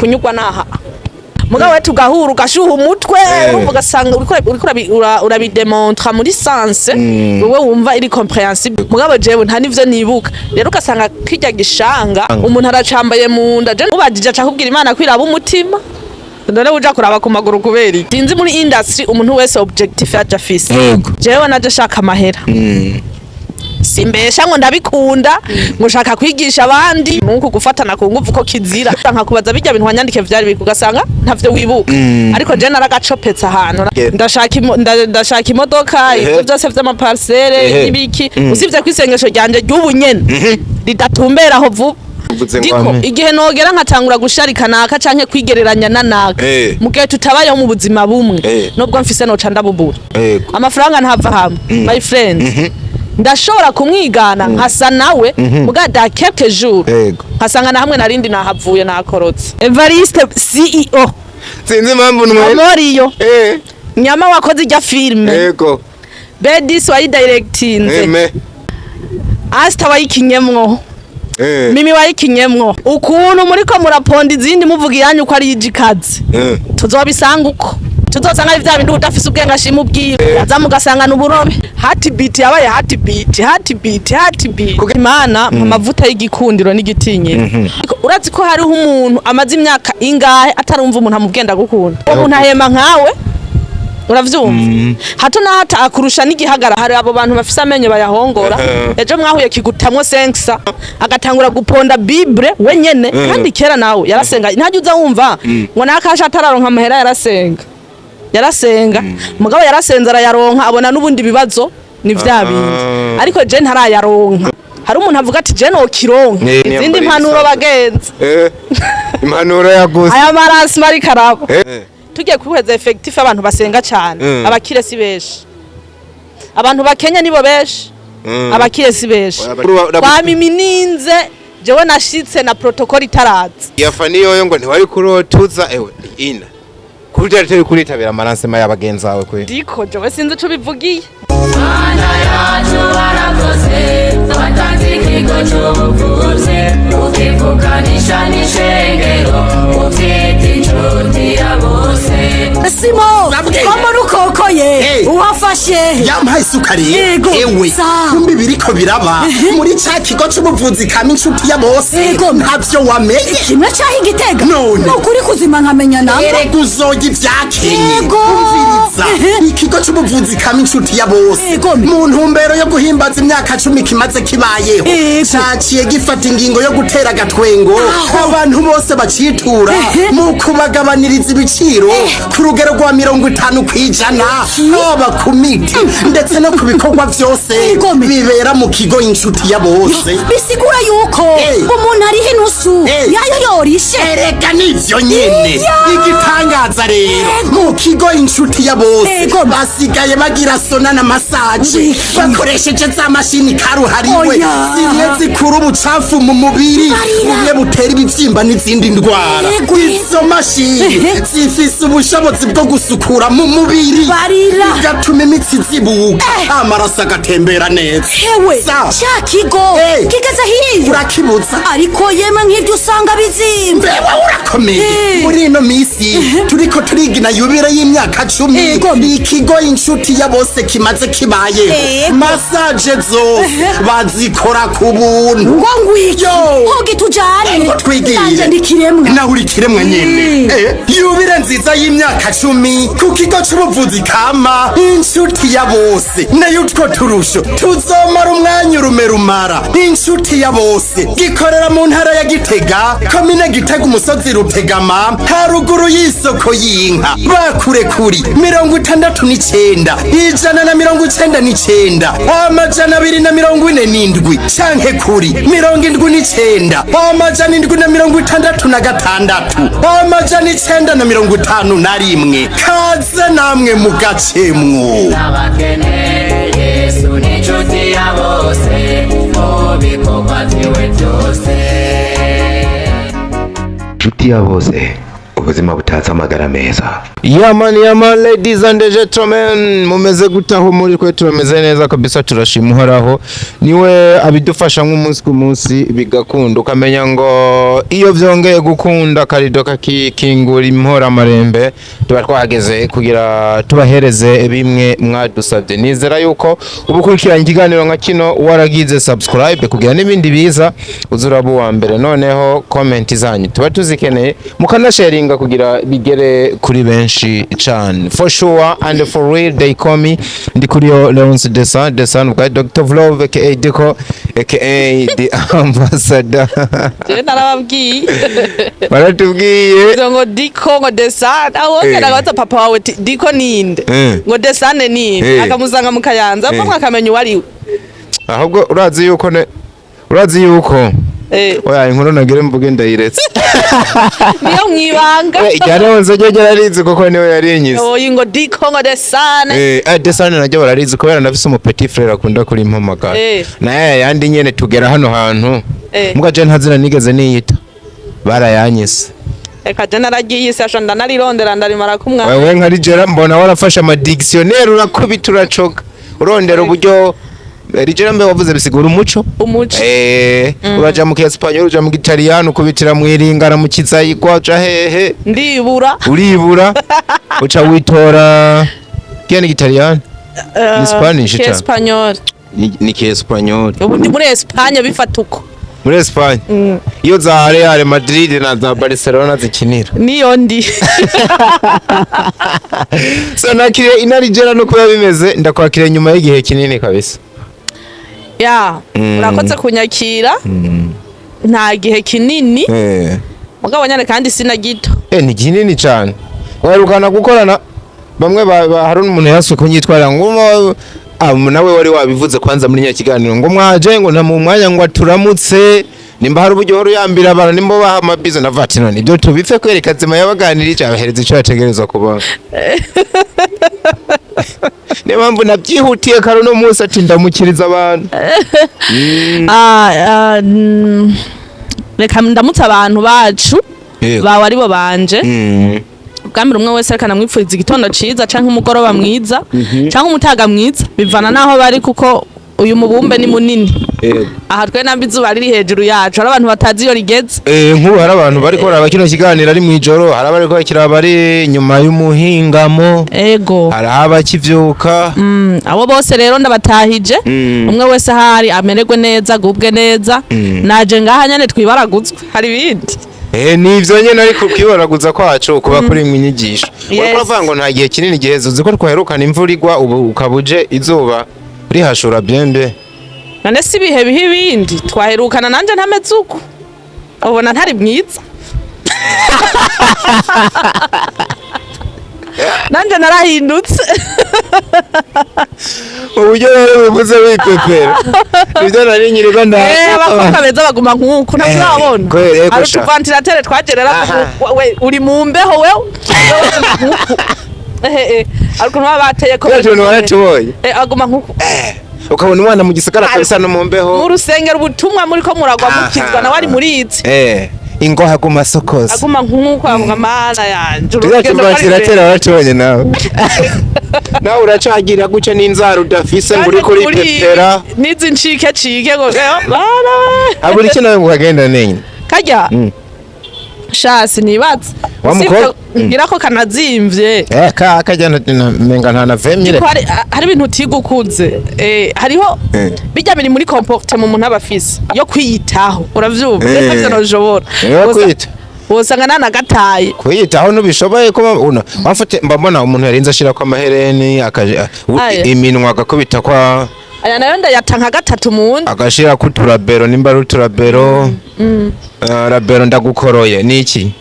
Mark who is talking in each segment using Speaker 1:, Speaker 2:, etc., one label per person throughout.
Speaker 1: Kunyurwa naha mugabo we tugahura, ugashuha umutwe, urumva, ugasanga uriko urabidemontra muri sens wewe wumva iri compréhensible, mugabo jewe nta nivyo nibuka. Rero ugasanga kirya gishanga umuntu aracambaye mu nda. Je mubajije, aca akubwira Imana kwiraba umutima. None uja kuraba ku maguru kubera iki? Sinzi, muri industry umuntu wese objectif yaje afise. Jewe naje shaka amahera, simbesha ngo ndabikunda, ngo nshaka kwigisha abandi nuku gufatana ku nguvu ko kizira. Nkakubaza bijya bintu wanyandike vyari biki, ugasanga ntavyo wibuka. Ariko je naragacopetse ahantu, ndashaka imodoka, ivyo byose vy'amaparcelle n'ibiki, usibye ko isengesho ryanje ry'ubu nyene ridatumbera aho vuba.
Speaker 2: Uvuze ngo
Speaker 1: Ndiko
Speaker 2: amen.
Speaker 1: igihe nogera nkatangura gusharika naka canke kwigereranya na naka, mu gihe tutabayeho mu buzima bumwe, nubwo mfise noca ndabubura. Amafaranga ntava hamwe, my friend. Ndashobora kumwigana nkasa nawe, muga dans quelques jours nkasanga na hamwe narindi nahavuye nakorotse. Evariste CEO.
Speaker 2: Sinzi impamvu nwe.
Speaker 1: Amoriyo nyama wakoze ijya filme. Bedis wayidirectinze.
Speaker 2: Eme.
Speaker 1: Asta wayikinyemwo. Mimi wayikinyemwo. Ukuntu muriko muraponda izindi, muvuga iyanyu ko ari ijikazi, tuzobisanga uko tuzosanga ari vya bindi udafise ubwenge ashima ubwiwe, aza mugasanga n'uburobe. Heartbeat yabaye heartbeat, heartbeat, heartbeat. Imana mpa amavuta y'igikundiro n'igitinyiro. Ariko urazi ko hariho umuntu amaze imyaka ingahe atarumva umuntu amubwenda gukunda? Uwo muntu ahema nkawe, uravyumva, hato na hato akurusha n'igihagara. Hari abo bantu bafise amenyo bayahongora. Ejo mwahuye kigutamwo senkisa, agatangura guponda bible wenyene. Kandi kera nawe yarasenga. Ntajya uza wumva ngo nakasha atararonka amahera yarasenga, yarasenga. Mugabo yarasenze arayaronka, abona n'ubundi bibazo ni vya bindi. Ariko je ntarayaronka. Hari umuntu avuga ati je nokironka. Izindi
Speaker 2: niyambariye
Speaker 1: mpanuro,
Speaker 2: ibisanzwe.
Speaker 1: Bagenzi,
Speaker 2: Impanuro yaguse.
Speaker 1: Aya marasi ariko araba, tugiye kwihweza effectif, abantu basenga cyane, abakire si benshi, abantu bakenya nibo benshi. Abakire si benshi. Kwa Mimi ninze jewe nashitse na protocol itaraza.
Speaker 2: Yafa niyoyo ngo ntiwari kurotuza ewe ina kuri tari kuritabira amalancement y'abagenzi bawe kwe.
Speaker 1: Ndiko jewe sinzi ico bivugiye.
Speaker 3: Mana yacu warakoze, watanze ikigo cy'ubuvuzi, ukivukanisha n'ishengero, ubyita inshuti ya bose.
Speaker 4: Simo.
Speaker 5: Sabwe.
Speaker 4: Ko muri ukokoye? Uhafashe.
Speaker 5: Yampaye isukari.
Speaker 4: Yego.
Speaker 5: Ewe.
Speaker 4: Sa.
Speaker 5: Kumbi biriko biraba muri ca kigo c'ubuvuzi kama inshuti ya bose. Ntavyo wamenye?
Speaker 4: Kimwe caho igitega.
Speaker 5: None.
Speaker 4: Nukuri kuzima nkamenya namba.
Speaker 5: Erega uzoya ivyakenye. Umviriza, ikigo c'ubuvuzi kama inshuti ya bose, mu ntumbero yo guhimbaza imyaka 10 kimaze kibayeho, caciye gifata ingingo yo gutera agatwengo abantu bose bacitura mu kubagabaniriza ibiciro ku rugero rwa 50%, haba ku miti ndetse no ku bikorwa vyose bibera mu kigo Inshuti ya Bose.
Speaker 4: Bisigura yuko umuntu ariho inusu yayo yorishe.
Speaker 5: Erega nivyo nyene. Igitangaza rero, mu kigo Inshuti ya Bose basigaye bagira sauna na massage
Speaker 4: Wiki.
Speaker 5: bakoresheje za mashini karuhariwe, zimwe zikura ubucafu mu mubiri,
Speaker 4: Barira.
Speaker 5: bumwe butera ibivyimba n'izindi ndwara. Izo mashini zifise ubushobozi bwo gusukura mu mubiri,
Speaker 4: Barira.
Speaker 5: bigatuma imitsi zibuka, amaraso agatembera neza.
Speaker 4: Hewe,
Speaker 5: Sa.
Speaker 4: ca kigo kigeze hiyo?
Speaker 5: Urakibuza.
Speaker 4: Ariko yemwe, nk'ibyo usanga bizimvye.
Speaker 5: Mbewe urakomeye. Muri ino misi turiko turigina yubile y'imyaka 10 ikigo Inshuti ya Bose kimaze kibayeho, massage zose bazikora ku buntu.
Speaker 4: Ngo ngwiki?
Speaker 5: Yo.
Speaker 4: Hogi tujane.
Speaker 5: Ngo twigire.
Speaker 4: Nanje ndi kiremwa.
Speaker 5: Nawe uri kiremwa nyene. Yubile nziza y'imyaka 10 ku kigo c'ubuvuzi kama Inshuti ya Bose. Nayo utwo turusho tuzomara umwanya urume rumara. Inshuti ya Bose gikorera mu ntara ya Gitega, komine Gitega, umusozi Rutegama, haruguru y'isoko y'inka. Bakure kuri 69 199 247 canke kuri 79 766 951. Kaze namwe mugacemwo.
Speaker 3: N'abakene, Yesu ni inshuti ya bose mu bikorwa byiwe byose.
Speaker 6: Inshuti ya bose. Ubuzima butatse amagara meza.
Speaker 2: Yeah man, yeah man, ladies and gentlemen, mumeze gute aho muri? Kwe turameze neza kabisa, turashima Uhoraho, niwe abidufasha nk'umunsi ku munsi bigakunda. Ukamenya ngo iyo vyongeye gukunda karido kakikingura impora amarembe, tuba twahageze kugira tubahereze bimwe mwadusabye. Nizera yuko uba ukurikiranye ikiganiro nka kino waragize subscribe kugira n'ibindi biza uzuraba uwa mbere. Noneho comment zanyu tuba tuzikeneye, mukanasharinga kugira bigere kuri benshi cyane. For sure and for real, they call me Ndikuriyo Leonce Desan, Desan bwa Dr. Vlove, aka Diko, aka the ambassador.
Speaker 1: Je narababwiye.
Speaker 2: Baratubwiye.
Speaker 1: Ivyo ngo Diko, ngo Desane, aho nagabaza papa wawe ti Diko ninde, ngo Desane ninde, akamusanga mu Kayanza, apfa akamenya uwo ari we.
Speaker 2: Ahubwo urazi yuko ne urazi yuko oya, inkuru nagire mvuge ndayiretse.
Speaker 1: Niyo mwibanga.
Speaker 2: Irya Leonce ryo ryararizi kuko niwe yarinyize.
Speaker 1: Oyi, ngo Diko, ngo Desane.
Speaker 2: Desane naryo bararizi kubera ndafise umu petit frère akunda kurimpamagara. Naye yandi nyene tugera hano hantu. Muga je ntazina nigeze niyita. Barayanyise.
Speaker 1: Reka, je naragiye asha, ndanarirondera, ndarimara kumwa.
Speaker 2: Wewe nka Rigera mbona warafashe ama dictionnaire, urakubita, uracoka. Urondera uburyo Rigera mbe wavuze bisigura umuco.
Speaker 1: Umuco.
Speaker 2: Uraja mu Kiespanyol, uja mu Gitaliyano, ukubitira mu Iringara, mu Kizayigwa, uja hehe?
Speaker 1: Ndibura.
Speaker 2: Uribura. Uca witora. Kiya ni Gitaliyano? Ni Spanish ca?
Speaker 1: Espanyol.
Speaker 2: Ni Kiespanyol.
Speaker 1: Ubu ndi muri Espagne, bifata uko.
Speaker 2: Muri Espagne iyo za Real Madrid na za Barcelona zikinira.
Speaker 1: Niyo ndi.
Speaker 2: So nakiriye inarijera no kuba bimeze, ndakwakiriye nyuma y'igihe kinini kabisa.
Speaker 1: Ya, urakoze kunyakira. Nta gihe kinini, mugabo nyane kandi sina gito.
Speaker 2: Ni kinini cyane. Waherukana gukorana bamwe hari umuntu yasuye kunyitwarira ngo nawe wari wabivuze kwanza muri nyakiganiro ngo mwaje ngo nta mu mwanya ngo aturamutse, nimba hari uburyo wari uyambira abantu, nimba baha amabizo na vati. None ibyo tubipfe kwereka zima yabaganirije, abahereza icyo yategerezwa kubona. Niyo mpamvu nabyihutiye kare uno munsi ati ndamukiriza abantu.
Speaker 1: Reka ndamutse abantu bacu bawe aribo banje. Bwa mbere, umwe wese reka namwipfuriza igitondo ciza canke umugoroba mwiza canke umutaga mwiza, bivana n'aho bari, kuko uyu mubumbe ni munini. Aha twe nambi izuba riri hejuru yacu, hari abantu batazi iyo rigeze.
Speaker 2: Nk'ubu hari abantu bariko baraba kino kiganiro ari mw'ijoro, hari abariko bakiraba ari nyuma y'umuhingamo, hari abakivyuka.
Speaker 1: Abo bose rero ndabatahije. Umwe wese ahari amererwe neza, agubwe neza. Naje ngaha nyene twibaraguzwe, hari ibindi.
Speaker 2: Ni ivyo nyene, ariko kwibaraguza kwacu kuba kuri mu inyigisho.
Speaker 1: Yes.
Speaker 2: Uriko uravuga ngo nta gihe kinini giheze, uzi ko twaherukana imvura igwa, ubu ukaba uje izuba rihashura byembe.
Speaker 1: None si ibihe biha ibindi? Twaherukana nanje ntameze uko, ubona ntari mwiza, nanje narahindutse.
Speaker 2: Uburyo rero bivuze wipepera, nivyo nari nyirirwa nda.
Speaker 1: Abakobwa beza baguma nk'uku, ntabwo urabona.
Speaker 2: Kweli, ego
Speaker 1: hari
Speaker 2: sha.
Speaker 1: utuventilateur twagerera, we uri mu mbeho, wewe nk'uku. Ariko baba bateye ko
Speaker 2: Kubera utuntu waratubonye.
Speaker 1: Aguma nk'uku.
Speaker 2: Ukabona umwana mu gisagara kabisa no mu mbeho.
Speaker 1: Mu rusengero, ubutumwa muri ko muragwa, mukizwa, nawe ari muri izi.
Speaker 2: Ingoha aguma asokoza.
Speaker 1: Aguma nk'uku, avuga: "Mana yanje,
Speaker 2: Turiya
Speaker 1: urugendo rwari
Speaker 2: tuventilateur waratubonye nawe. Nawe uracagira gutya n'inzara udafise ngo uriko uripepera.
Speaker 1: N'izi ncike cike ngo bana.
Speaker 2: Habura iki nawe ngo ukagenda nenya?
Speaker 1: Karya shasi nibaza.
Speaker 2: Wa mukobwa-
Speaker 1: Ngira ko kanazimvye.
Speaker 2: Ka kajya menga nta na vemire.
Speaker 1: Ko hari ibintu utiga ukuze. Hariho bijya biri muri comportement umuntu aba afise yo kwiyitaho, uravyumva? Reka ivyo ntushobora.
Speaker 2: Kwiyita.
Speaker 1: Wosanga nanagataye.
Speaker 2: Kwiyitaho ntubishoboye kuba una wafate, mba mbona umuntu yarinze ashira ko amahereni akaje
Speaker 1: Aye.
Speaker 2: iminwa agakubita kwa
Speaker 1: Aya nayo ndayata nka gatatu mu ndwi.
Speaker 2: Agashira ku turabero, nimba ari uturabero. Rabero ndagukoroye ni iki?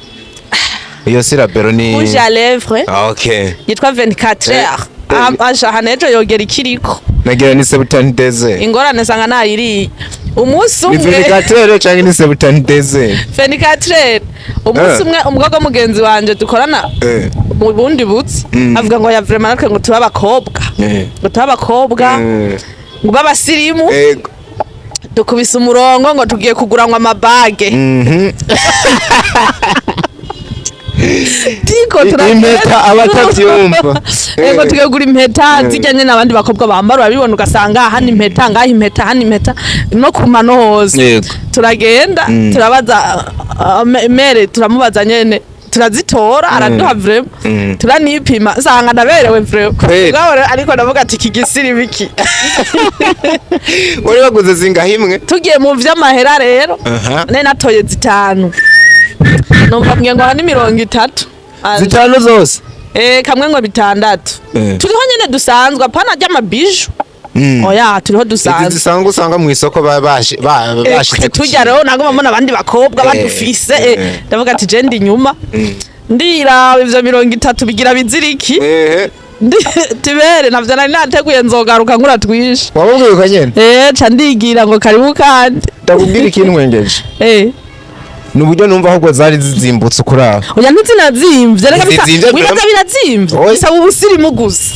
Speaker 2: Iyo si rabero ni
Speaker 1: Rouge à lèvres.
Speaker 2: Ah, okay.
Speaker 1: Yitwa 24 heures. Aja hanejo yogera ikiriko.
Speaker 2: Nagira ni septante-deux.
Speaker 1: Ingorane sanga nayiriye umunsi
Speaker 2: Ni
Speaker 1: umwe.
Speaker 2: 24 canke ni 72?
Speaker 1: 24 heures. Umunsi umwe umugabo mugenzi wanje dukorana mu bundi butsi avuga ngo ya vraiment natwe ngo tube abakobwa, ngo tube abakobwa, ngo b'abasirimu, dukubise umurongo ngo tugiye kugura ngo amabage. Ego, turagenda.
Speaker 2: Impeta abatavyumva.
Speaker 1: Ego, tugiye kugura impeta zijyanye n'abandi bakobwa bambara. Urabibona, ugasanga hano impeta, ngaho impeta, hano impeta, no ku mano hose. Turagenda, turabaza mère, turamubaza nyene, turazitora, araduha vraiment. Turanipima, nsanga ndaberewe vraiment.
Speaker 2: Kweli?
Speaker 1: Mugabo rero, ariko ndavuga ati iki gisirimu iki?
Speaker 2: Wari waguze zingahe imwe?
Speaker 1: Tugiye mu vy'amahera rero, nari natoye zitanu, numva mbwiye ngo aha ni 30.
Speaker 2: Zitanu zose?
Speaker 1: Eh, kamwe ngo 6. Turiho nyene dusanzwe, apana ry'amabiju. Oya, turiho
Speaker 2: Izi
Speaker 1: dusanzwe.
Speaker 2: zisanzwe usanga mu isoko bashize ku
Speaker 1: Tujya rero nagoma mbona abandi bakobwa badufise, ndavuga ati je ndi inyuma, ndira ivyo 30 bigira biziriki. Tibere navyo nari nateguye, nzogaruka nkura twinshi.
Speaker 2: Wababwiye uko nyene?
Speaker 1: Eh, ca ndigira ngo karibu kandi.
Speaker 2: Ndakubwira ikintu nkwengeje. Ni uburyo numva ahubwo zari zizimbutse ukuri aho.
Speaker 1: Oya, ntizinazimbye reka bisa.
Speaker 2: Ntizizimvye.
Speaker 1: Wibaza birazimvye?
Speaker 2: Oya.
Speaker 1: Bisaba ubusirimu gusa.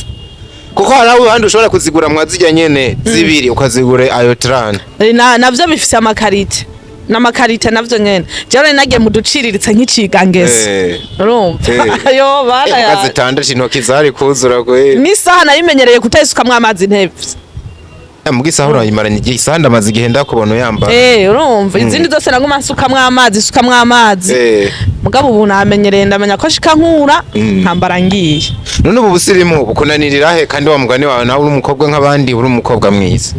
Speaker 2: Kuko hari aho ahandi ushobora kuzigura mwa zijya nyene zibiri, ukazigura ayo 30.
Speaker 1: Navyo bifise amaqualité n'amaqualité navyo nyene. Jewe nari nagiye mu duciriritse nk'iciga ngese. Urumva? Ayo bana
Speaker 2: ya
Speaker 1: ya
Speaker 2: zitandatu intoki zari kuzura kweli.
Speaker 1: N'isaha nayimenyereye kutayisukamwo amazi ntevye.
Speaker 2: Muga isaha urayimaranye igihe, isaha ndamaze igihe ndakubona uyambara.
Speaker 1: Eh, urumva, izindi zose naguma nsukamwo amazi, sukamwo amazi. Mugabo ubu namenyereye, ndamenya ko shika nkura nkambara ngiye.
Speaker 2: None ubu busirimu bukunanirira he kandi wa mugani wawe nawe uri umukobwa nk'abandi, uri umukobwa mwiza?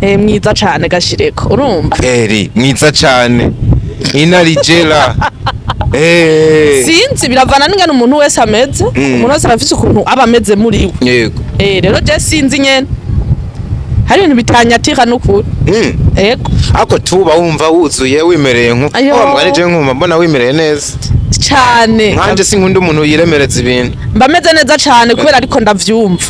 Speaker 1: Eh, mwiza cane gashireko, urumva.
Speaker 2: Eri mwiza cane inarijela.
Speaker 1: Sinzi, biravana n'ingene umuntu wese ameze. Umuntu wese arafise ukuntu aba ameze muri we. Rero je sinzi nyene, hari ibintu bitanyatira n'ukuri. Ego.
Speaker 2: Ariko tuba wumva wuzuye, wimereye nko
Speaker 1: Ayo.
Speaker 2: wa mugani, je nkumva mbona wimereye neza.
Speaker 1: Cane.
Speaker 2: Nkanje sinkunda umuntu yiremereza ibintu.
Speaker 1: Mba meze neza cane kubera ariko ndavyumva.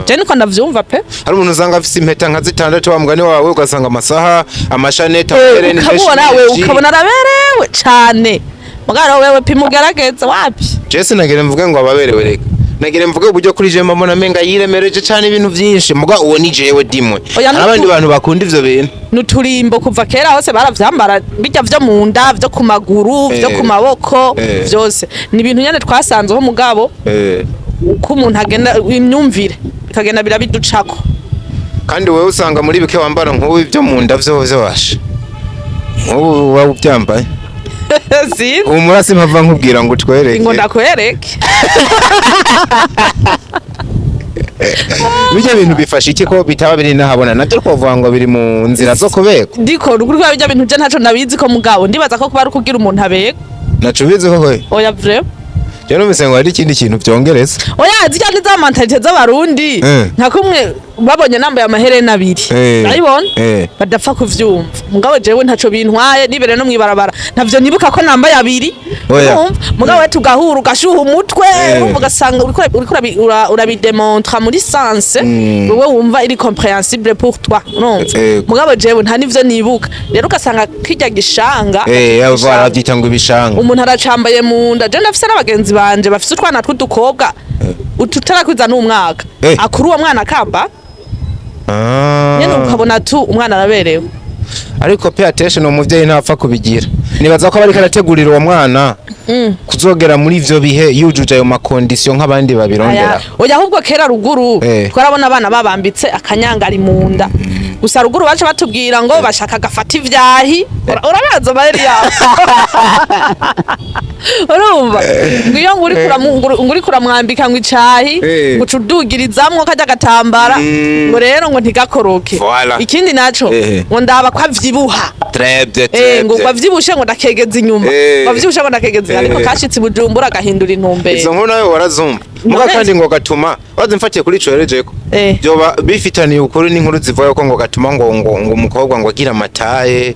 Speaker 1: Je niko ndavyumva pe.
Speaker 2: Hari umuntu usanga afise impeta nka zitandatu, wa mugani wawe, ugasanga amasaha, amashanete, amahereni menshi
Speaker 1: Ukabona we
Speaker 2: menshi.
Speaker 1: ukabona araberewe cane, mugabo wewe pima ugerageze, wapi.
Speaker 2: Je sinagire mvuge ngo ababerewe, reka nagire mvuge uburyo kuri je mbona menga yiremereje cane ibintu vyinshi, muga uwo ni jewe dimwe.
Speaker 1: Oya,
Speaker 2: Hari abandi bantu bakunda ivyo bintu.
Speaker 1: Nuturimbo kuva kera hose baravyambara, bijya vyo mu nda, vyo ku maguru, vyo ku maboko, vyose ni ibintu nyene twasanzeho, mugabo uko umuntu agenda, imyumvire bikagenda birabiducako.
Speaker 2: Kandi wewe usanga muri bike wambara nk'ubu ibyo mu nda vyo washa nk'ubu uba ubyambaye.
Speaker 1: Sinzi.
Speaker 2: Ubu murasi mpava nkubwira ngo utwereke.
Speaker 1: Ngo ndakwereke.
Speaker 2: Bijya bintu bifasha iki ko bitaba biri nahabona nabyo twavuga ngo biri mu nzira zo kubekwa?
Speaker 1: Ndiko nukuri kubera bijya bintu je ntaco nabizi ko, mugabo ndibaza ko kuba ari ukugira umuntu abega.
Speaker 2: Naco ubizi ko we?
Speaker 1: Oya, vraiment.
Speaker 2: Je numvise ngo hari ikindi kintu vyongereza.
Speaker 1: Oya, zirya ni za mentalité z'abarundi. Nka kumwe babonye nambaye amaherena abiri, urabibona, badapfa kuvyumva. Mugabo jewe ntaco bintwaye, nibere no mwibarabara ntavyo nibuka ko nambaye abiri.
Speaker 2: Oya.
Speaker 1: Urumva, mugabo we tugahura ugashuha umutwe. Urumva, ugasanga uriko urabidemontra muri sens wewe wumva iri compréhensible pour toi, urumva. Mugabo jewe nta nivyo nibuka, rero ugasanga kirya gishanga, gishanga.
Speaker 2: Baravyita ngo ibishanga.
Speaker 1: Umuntu aracambaye mu nda. Je ndafise n'abagenzi banje bafise utwana tw'udukobwa tutarakwiza n'umwaka, akuri uwo mwana akamba nyene, ukabona tu umwana araberewe.
Speaker 2: Ariko pay attention, umuvyeyi ntapfa kubigira, nibaza ko bariko arategurira uwo mwana kuzogera muri ivyo bihe yujuje ayo maconditions nk'abandi babirondera.
Speaker 1: Oya, ahubwo kera ruguru twarabona abana babambitse akanyangari mu nda gusa. Ruguru baca batubwira ngo bashaka gafata ivyahi. Urabaza amayeri yawe, urumva, ngo iyo ngo uriko ngo uriko uramwambika ngo icahi, ngo uca udugirizamwo karya gatambara, ngo rero ngo ntigakoroke.
Speaker 2: Voilà.
Speaker 1: Ikindi naco, ngo ndaba ko avyibuha.
Speaker 2: Très bien.
Speaker 1: Ngo
Speaker 2: Très bien.
Speaker 1: avyibushe ngo ndakegeza inyuma, ngo avyibushe ngo ndakegeza, ariko kashitse i Bujumbura agahindura intumbero.
Speaker 2: Izo nkuru nawe warazumva muga?
Speaker 1: None-
Speaker 2: Kandi ngo gatuma wazi mfatiye kuri ico herejeko, byoba bifitaniye ukuri n'inkuru zivuga ko ngo gatuma ngo umukobwa ngo agira amataye,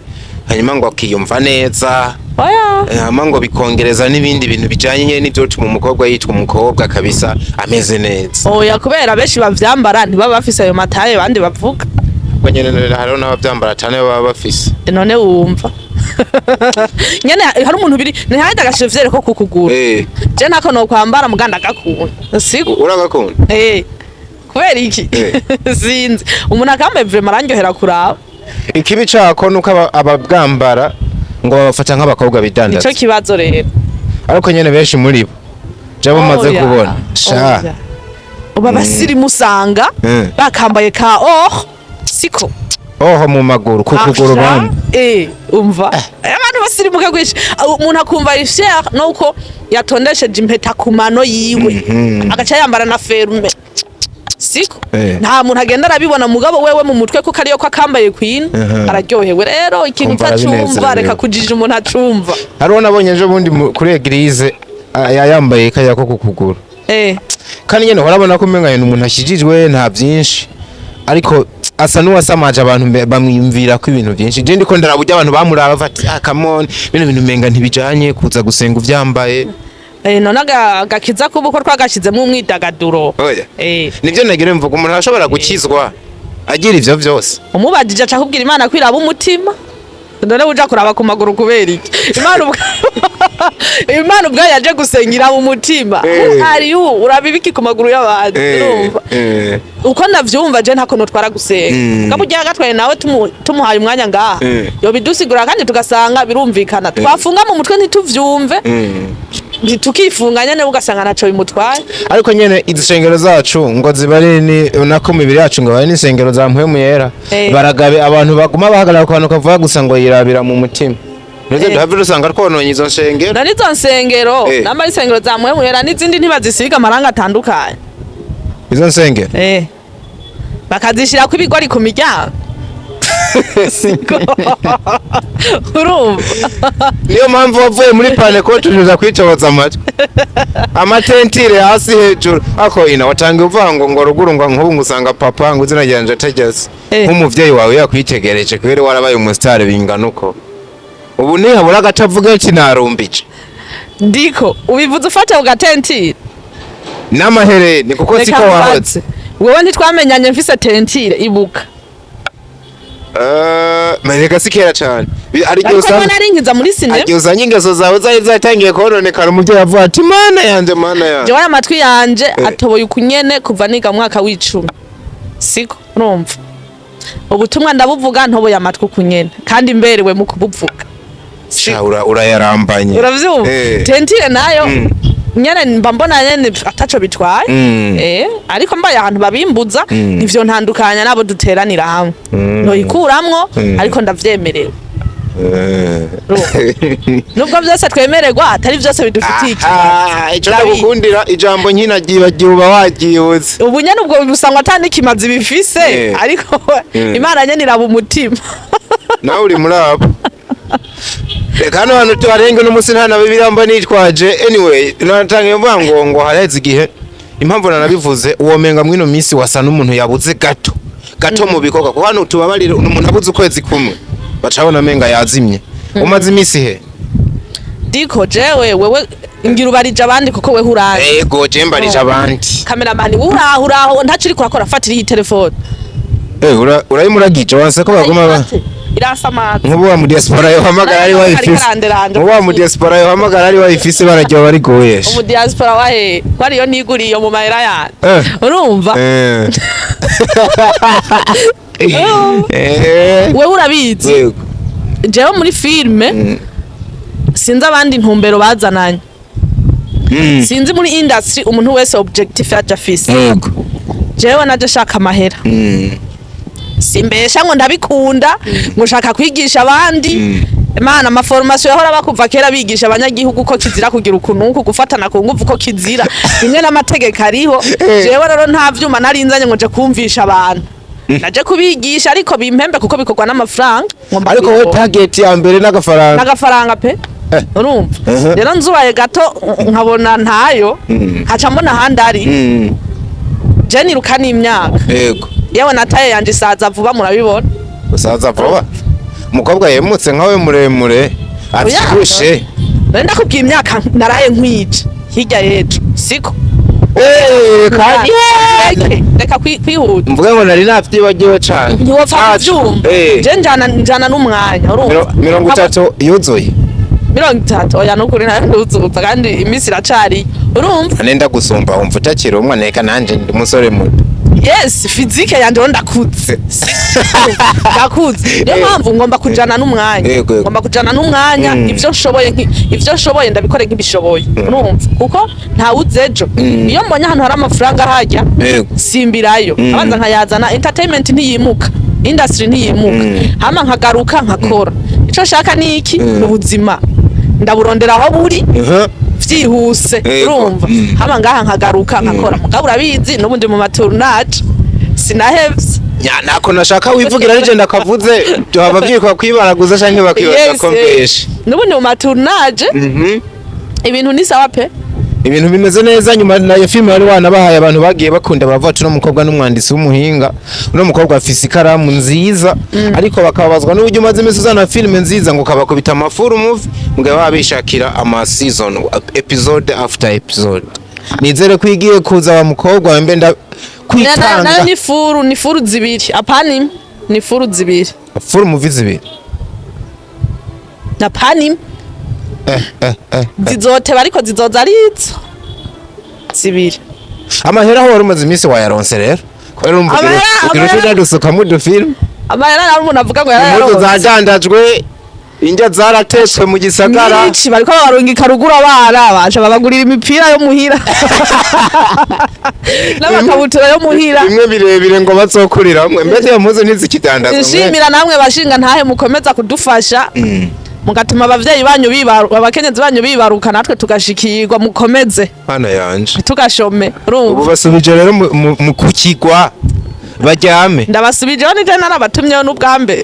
Speaker 2: hanyuma ngo akiyumva neza.
Speaker 1: Oya.
Speaker 2: Hama ngo bikongereza n'ibindi bintu bijanye nyene n'ivyotuma umukobwa yitwa umukobwa kabisa ameze neza.
Speaker 1: Oya, kubera benshi bavyambara ntibaba bafise ayo mataye bandi bavuga.
Speaker 2: Ubwo nyene hariho n'abavyambara cane baba bafise.
Speaker 1: None wumva nyene hari umuntu biri ntihahita agashevye ko kukugura. Je ntako nokwambara, muganda agakunda siko.
Speaker 2: Uragakunda?
Speaker 1: Eh, kubera iki? Sinzi, umuntu akambaye vraiment arandyohera kuraba.
Speaker 2: Ikibi cako nuko ababwambara ngo babafata nk'abakobwa bidandaza.
Speaker 1: Nico kibazo rero.
Speaker 2: Ariko nyene benshi muri bo je bamaze
Speaker 1: Oya,
Speaker 2: kubona sha.
Speaker 1: Oya. Ubu abasirimu usanga bakambaye ka or, siko?
Speaker 2: Oho, mu maguru, ku kuguru bamwe.
Speaker 1: Umva, abantu basirimuka kwinshi. Umuntu akumva ari fier nuko yatondesheje impeta ku mano yiwe, agaca yambara na ferme, siko? Nta muntu agenda arabibona, mugabo wewe mu mutwe kuko ariyo ko akambaye queen, araryohewe. Rero ikintu
Speaker 2: Kumva
Speaker 1: utacumva,
Speaker 2: arabinezerewe.
Speaker 1: reka kujija umuntu acumva.
Speaker 2: Hariho nabonye ejo bundi kuri église yambaye kaya ko ku kuguru, kandi nyene urabona ko umenga ni umuntu ashijijwe, nta byinshi, ariko asa n'uwasamaje abantu, bamwiyumvira ko ibintu byinshi. Je ndiko ndaraba uburyo abantu bamuraba bati: "Ah, come on, bino bintu umenga ntibijanye kuza gusenga uvyambaye."
Speaker 1: None agakiza kuba uko twagashizemo umwidagaduro.
Speaker 2: Oya. Nivyo nagira mvuga, umuntu arashobora gukizwa agira ivyo vyose.
Speaker 1: Umubajije aca akubwira Imana kwiraba umutima. None uja kuraba ku maguru kubera iki? Imana ubwayo yaje gusenga mu mutima. Who are you? Uraba ibiki ku maguru y'abantu? Urumva, uko ndavyumva je, ntako notwara gusenga. Mugabo urya gatwaye nawe tumuhaye umwanya ngaha, yobidusigura kandi tugasanga birumvikana. Twafunga mu mutwe ntituvyumve, tukifunga nyene, ugasanga ntaco bimutwaye.
Speaker 2: Ariko nyene izi shengero zacu ngo ziba ari ni nako mibiri yacu ngo bari n'insengero za Mpwemu Yera. Baragabe abantu baguma bahagarara ku kantu kavuga gusa ngo yirabira mu mutima. Nizo duhave dusanga twononye izo nshengero.
Speaker 1: Na nizo nsengero, namba insengero za Mpwemu Yera n'izindi, ntibazisiga amarangi atandukanye?
Speaker 2: Izo nsengero?
Speaker 1: Bakazishirako ibigori ku miryango, siko? Urumva?
Speaker 2: Niyo mpamvu wavuye muri Pentecôte uja kwitoza amatwi, amatentire hasi hejuru. Ako ina watangiye uvuga ngo ruguru, ngo nk'ubu ngo usanga papa ngo izina ryanje ategeze. Nk'umuvyeyi wawe yakwitegereje kubera warabaye umusitari bingana uko ubu, ntihabura agace avuga ati: "Narumbije"?
Speaker 1: Ndiko ubivuze ufate ugatentire.
Speaker 2: N'amahereni, kuko
Speaker 1: Reka
Speaker 2: siko
Speaker 1: nkubaze.
Speaker 2: wahotse.
Speaker 1: Wewe ntitwamenyanye mfise tentire, ibuka.
Speaker 2: Reka si kera cane. Hari igihe
Speaker 1: Ariko
Speaker 2: usanga
Speaker 1: nari nkiza muri sinema.
Speaker 2: Igihe usanga ingeso zawe zari zatangiye kononekara, umuvyeyi avuga ati: "Mana yanje, Mana yanje."
Speaker 1: Jewe amatwi yanje atoboye ukunyene kuva niga mu mwaka w'10, siko? Urumva, ubutumwa ndabuvuga ntoboye amatwi ukunyene, kandi mberewe mu kubuvuga.
Speaker 2: Sha, urayarambanye.
Speaker 1: Uravyumva? Tentire nayo nyene mba mbona nyene ataco bitwaye. Ariko mbaye ahantu babimbuza, nivyo ntandukanya nabo duteranira hamwe, noyikuramwo, ariko ndavyemerewe. Nubwo byose twemererwa atari byose bidufitiye ikimazi.
Speaker 2: Ah, ico
Speaker 1: Ndabizi.
Speaker 2: ndagukundira, ijambo nkina ryibagiwe uba waryibutse.
Speaker 1: Ubu nyene ubwo busangwa ata n'ikimazi bifise, ariko Imana nyene iraba umutima.
Speaker 2: Nawe uri muri abo. Reka hano hantu tuharenge n'umunsi nta na Bibiliya mba nitwaje. Anyway, natangiye mvuga ngo haraheze igihe, impamvu nanabivuze, uwo menga mwino minsi wasa n'umuntu yabuze gato gato mu bikorwa, kuko hano tubabarire, umuntu abuze ukwezi kumwe bacabona menga yazimye. Umaze iminsi he?
Speaker 1: Diko jewe, wewe ngira ubarije abandi kuko wewe urazi.
Speaker 2: Ego, je mbarije abandi.
Speaker 1: Kameramani, wowe uraho, uraho ntaco uriko urakora, fatira iyi telefone.
Speaker 2: Urayimuragije wanse ko baguma ba
Speaker 1: Irasamaza.
Speaker 2: Nk'ubu wa mu diaspora yohamagara ari wayifise.
Speaker 1: Karanderanda.
Speaker 2: Nk'ubu wa mu diaspora yohamagara ari wayifise, bararyoha bari goyesha.
Speaker 1: Umu diaspora wahe ko ariyo niguriye mu mahera yanjye? Urumva? Wewe urabizi.
Speaker 2: Yego.
Speaker 1: Jewe muri filme sinzi abandi intumbero bazananye, sinzi muri industry umuntu wese objectif yaje afise. Jewe naje shaka amahera, simbesha ngo ndabikunda, ngo nshaka kwigisha abandi. Imana, ama formation yahora bakuva kera bigisha abanyagihugu ko kizira kugira ukuntu uku gufatana ku nguvu, ko kizira bimwe n'amategeko ariho. Jewe rero nta vyuma narinzanye ngo nje kumvisha abantu, naje kubigisha, ariko bimpembe kuko bikorwa n'amafaranga. Ngomba
Speaker 2: Ariko wowe
Speaker 1: kubikora.
Speaker 2: target ya mbere n'agafaranga.
Speaker 1: N'agafaranga pe. Urumva? Rero nzubaye gato nkabona ntayo, nkaca mbona ahandi ari. Je niruka n'imyaka. Yewe, nataye yanje isaza vuba, murabibona.
Speaker 2: Usaza vuba, umukobwa yemutse nkawe muremure avyibushe.
Speaker 1: Nari ndakubwiye imyaka naraye nkwije hirya y'ejo, siko?
Speaker 2: Kandi
Speaker 1: Reka kwihuta.
Speaker 2: Mvuge ngo nari navyibagiwe cane.
Speaker 1: Ntiwopfa
Speaker 2: Ah,
Speaker 1: kuvyumva. Je njana n'umwanya, urumva?
Speaker 2: 30 yuzuye.
Speaker 1: 30, oya, nukuri nayo ntuzuza, kandi iminsi iracari, urumva?
Speaker 2: Nenda gusumba, wumva utakiri umwana, reka nanje ndi umusore muto.
Speaker 1: Yes, physique yanje rero ndakuze, ndakuze, niyo mpamvu ngomba kujana n'umwanya.
Speaker 2: Yego, yego.
Speaker 1: Ngomba kujana n'umwanya. Ivyo nshoboye ndabikore nk'ibishoboye, urumva, kuko ntawuzi ejo. Iyo mbonye ahantu hari amafaranga hajya, simbirayo, abanza nkayazana. Entertainment ntiyimuka, industry ntiyimuka, hama nkagaruka nkakora ico nshaka. Ni iki? Ni ubuzima, ndaburondera aho buri vyihuse. Urumva, hama ngaha nkagaruka nkakora. Mugabo urabizi, n'ubundi mu ma tournage sinahevye.
Speaker 2: Nya nako nashaka wivugira ari je ndakavuze, tuhava vyikwa kwibaraguza canke bakibaza ko mbeshe.
Speaker 1: N'ubundi mu ma tournage ibintu ni sawa pe.
Speaker 2: Ibintu bimeze neza. Nyuma nayo filime wari wanabahaye, abantu bagiye bakunda, baravuga ati uno mukobwa n'umwanditsi w'umuhinga, uno mukobwa afise ikaramu nziza, ariko bakababazwa n'uburyo umaze iminsi uzana filime nziza ngo ukabakubita ama full movie, mugabo baba bishakira ama season, episode after episode. Nizere ko igiye kuza wa mukobwa wembe nda
Speaker 1: Nayo
Speaker 2: kwitanga.
Speaker 1: Ni full zibiri, apana imwe, ni full zibiri.
Speaker 2: Full movie zibiri.
Speaker 1: Apana imwe. Zizoteba, ariko zizoza ari izo zibiri.
Speaker 2: Amahera aho wari umaze iminsi wayaronse rero, kubera urumva ugira uca dusukamo udufilme.
Speaker 1: Amahera rero umuntu avuga ngo
Speaker 2: Impuzu
Speaker 1: yarayaronse.
Speaker 2: zadandajwe, indya zaratetswe mu gisagara.
Speaker 1: Nyinshi bariko babarungika ruguru, abana baje babagurira imipira yo muhira n'amakabutura yo muhira.
Speaker 2: Bimwe birebire ngo bazokuriramwe, mbese iyo mpuzu ntizikidandazwa?
Speaker 1: Nshimira namwe bashinga ntahe mukomeza kudufasha, mugatuma abavyeyi banyu bibaruka, abakenyezi banyu bibaruka, natwe tugashikirwa. Mukomeze.
Speaker 2: Mana yanje.
Speaker 1: Tugashome.
Speaker 2: Ubu
Speaker 1: Urumva.
Speaker 2: basubije rero mu kukigwa baryame.
Speaker 1: Ndabasubijeho, nije narabatumyeho n'ubwa mbere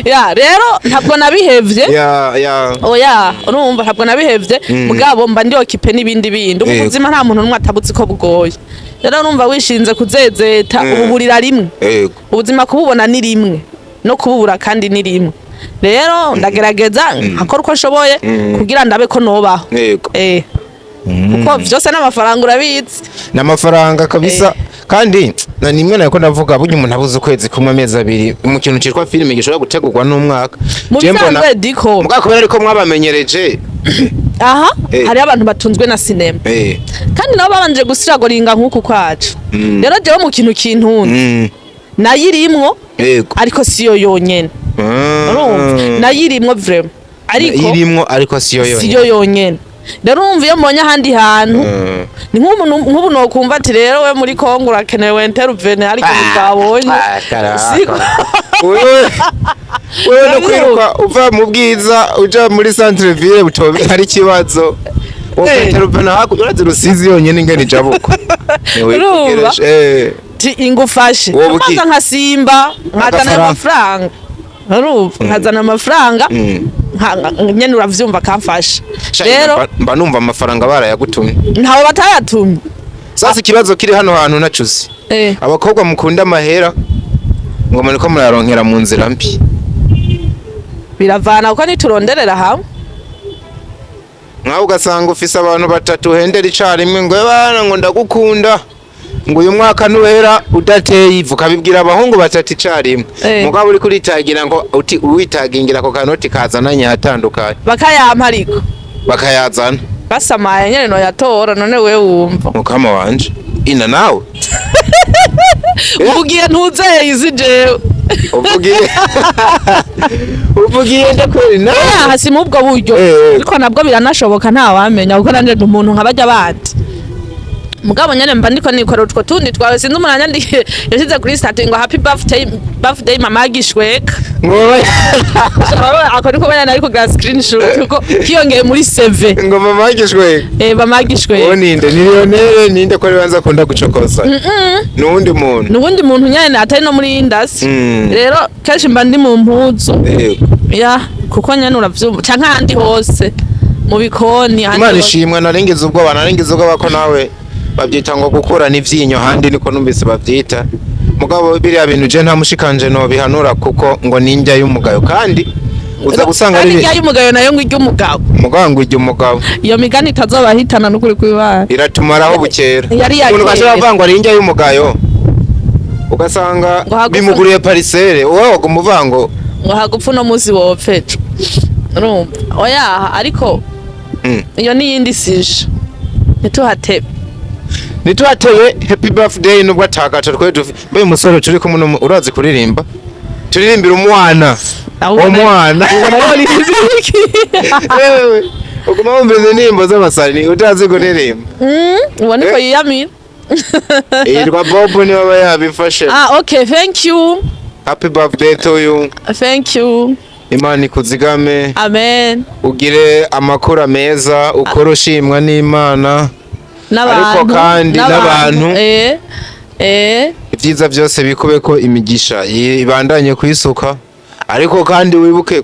Speaker 1: ya. Rero ntabwo nabihevye.
Speaker 2: Ya.
Speaker 1: Oya, urumva, ntabwo nabihevye, mugabo mba ndi occupé n'ibindi bindi. Ubu buzima nta muntu n'umwe atabuzi ko bugoye. Rero urumva, wishinze kuzezeta, ububurira rimwe. Ubuzima kububona ni rimwe, no kububura kandi ni rimwe. Rero ndagerageza nkakora uko nshoboye kugira ndabe ko nobaho. Kuko vyose n'amafaranga, urabizi.
Speaker 2: N'amafaranga kabisa. Kandi na nimwe nariko ndavuga, burya umuntu abuze ukwezi kumwe, amezi 2 mu kintu citwa filime gishobora gutegurwa n'umwaka.
Speaker 1: Mu
Speaker 2: Je mbona-
Speaker 1: bisanzwe diko
Speaker 2: mugabo kubera ariko mwabamenyereje.
Speaker 1: Aha hariho abantu batunzwe na sinema, kandi nabo babanje gusiragoringa nk'uku kwacu. Rero jewe mu kintu kintunze, nayo irimwo, ariko siyo yonyene. Urumva, nayo irimwo vraiment, ariko
Speaker 2: Irimwo, ariko siyo yonyene.
Speaker 1: Siyo yonyene. Rero urumva, iyo mbonye ahandi hantu, ni nk'ubu nokumva ati rero we muri Kongo urakenewe, intervene, ariko ntitwabonye.
Speaker 2: Ah, karaka.
Speaker 1: Siko.
Speaker 2: Wewe no kwiruka uva mu Bwiza uja muri centre ville butobe hari ikibazo. Wowe intervene hakurya, urazi Rusizi yonyene ingene ijabuko. Niwe
Speaker 1: Urumva?
Speaker 2: kugeresha,
Speaker 1: Ti ingufashe.
Speaker 2: Wowe uki-
Speaker 1: Amaze nkasimba nkazana
Speaker 2: Agafaranga.
Speaker 1: amafaranga, urumva, nkazana amafaranga, nyene uravyumva, akamfasha.
Speaker 2: Sha,
Speaker 1: Rero
Speaker 2: mba numva amafaranga barayagutumye.
Speaker 1: Ntawe batayatumye.
Speaker 2: Sasa ikibazo kiri hano hantu nacuze. Abakobwa mukunda amahera, ngo muriko murayaronkera mu nzira mbi.
Speaker 1: Biravana, kuko nituronderera hamwe.
Speaker 2: Nkawe ugasanga ufise abantu batatu uhendera icarimwe, ngo bana, ngo ndagukunda, ngo uyu mwaka nuhera udateye ivu, ukabibwira abahungu batatu icarimwe. Mugabo uriko uritagira ngo uti witagingira ako kanoti kazananye ahatandukanye.
Speaker 1: Bakayampa ariko.
Speaker 2: Bakayazana.
Speaker 1: Basamaye nyene noyatora. None we wumva?
Speaker 2: Mukama wanje, ina nawe.
Speaker 1: Uvugiye ntuzeye izi jewe.
Speaker 2: Uvugiye ndakweri nawe.
Speaker 1: Hasi mu ubwo buryo. Ariko nabwo biranashoboka, ntawamenya, kuko nanje ndi umuntu nka barya bandi. Mugabo nyene mba ndiko nikora utwo tundi twawe. Sinzi umuntu yanyandikiye, yashize kuri status ngo "Happy birthday, birthday mama Gishweka."
Speaker 2: Ngo
Speaker 1: Ako niko bana, ariko ga screenshot kuko kiyongeye muri CV.
Speaker 2: Ngo mama Gishweka.
Speaker 1: Mama
Speaker 2: Uwo
Speaker 1: Gishweka.
Speaker 2: ninde? Ni Lionel? Ninde ko ribanza akunda gucokoza? Nuwundi muntu?
Speaker 1: Nuwundi muntu nyene atari no muri industry. Rero kenshi mba ndi mu mpuzu. Ya, kuko nyene uravyumva, canke ahandi hose mu bikoni, ahandi
Speaker 2: Imana
Speaker 1: hose.
Speaker 2: ishimwe. Narengiza ubwoba ko nawe babyita ngo gukurana ivyinyo handi, niko numvise bavyita. Mugabo biriya bintu je nta mushikanje no bihanura, kuko ngo ninjya y'umugayo, kandi uza gusanga
Speaker 1: Kandi
Speaker 2: ari
Speaker 1: irya y'umugayo nayo ngo irya umugabo.
Speaker 2: Mugabo ngo irya umugabo.
Speaker 1: Iyo migani itazobahitana n'ukuri kw'Imana.
Speaker 2: Iratumaraho bukera.
Speaker 1: Yari iya
Speaker 2: Umuntu
Speaker 1: kera.
Speaker 2: ugashobora kuvuga ngo ari indya y'umugayo, ugasanga
Speaker 1: Ngo hagufa-
Speaker 2: bimuguriye parcelle, wowe waguma uvuga ngo
Speaker 1: Ngo hagupfa uno munsi wopfa ejo, urumva? Oya, ariko iyo ni iyindi sije, ntituhatebe.
Speaker 2: Nitwateye happy birthday nubwo atagato twe dufi. Mbe musore turi kumwe urazi kuririmba? Turirimbira umwana. Umwana.
Speaker 1: Ubona rero ni iki?
Speaker 2: Wewe uguma wumva izi ndirimbo z'abasani utazi kuririmba.
Speaker 1: Ubona ko yiyamira.
Speaker 2: Yitwa Bob, niwe aba yabifashe.
Speaker 1: Ah, okay, thank you.
Speaker 2: Happy birthday to you.
Speaker 1: Thank you.
Speaker 2: Imana ikuzigame.
Speaker 1: Amen.
Speaker 2: Ugire amakuru meza, ukore ushimwa n'Imana.
Speaker 1: N'abantu.
Speaker 2: Ariko kandi n'abantu. Ibyiza byose bikube ko imigisha ibandanye kwisuka, ariko kandi wibuke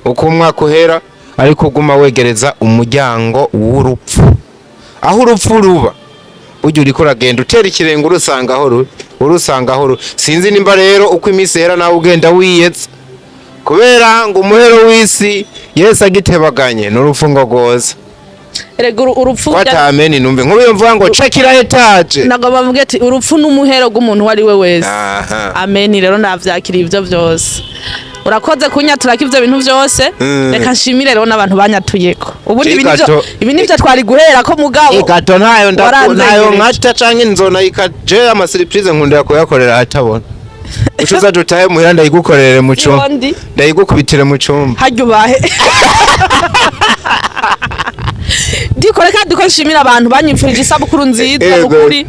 Speaker 2: uko umwaka uhera ariko uguma wegereza umuryango w'urupfu, aho urupfu ruba. Burya uriko uragenda utera ikirenge urusanga aho ruri, urusanga aho ruri. Sinzi nimba rero uko iminsi ihera nawe ugenda wiyetsa, kubera ngo umuhero w'isi Yesu agitebaganye n'urupfu ngo rwoza.
Speaker 1: Erega urupfu
Speaker 2: ko atameni numve nk'ubu mvuga ngo cekira etaje.
Speaker 1: Ntabwo bavuga ati urupfu n'umuhero rw'umuntu uwo ari we wese.
Speaker 2: Aha.
Speaker 1: Amen. Rero navyakiriye ivyo vyose, urakoze kunyaturako ivyo bintu vyose. Reka nshimire rero n'abantu banyatuyeko ubundi ibi nivyo.
Speaker 2: Cigato.
Speaker 1: Ibi nivyo twari guhera ko mugabo
Speaker 2: Igato ntayo
Speaker 1: waranzengereje.
Speaker 2: Ntayo nkata canke nzona ikaje ama surprise nkunda kuyakorera ahatabona. Uco uzaje utahe muhira ndayigukorere mu cumba.
Speaker 1: Yondi.
Speaker 2: Ndayigukubitire mu cumba.
Speaker 1: Harya ubahe ndiko, reka ndiko nshimira abantu banyifurije isabukuru nziza. Ukuri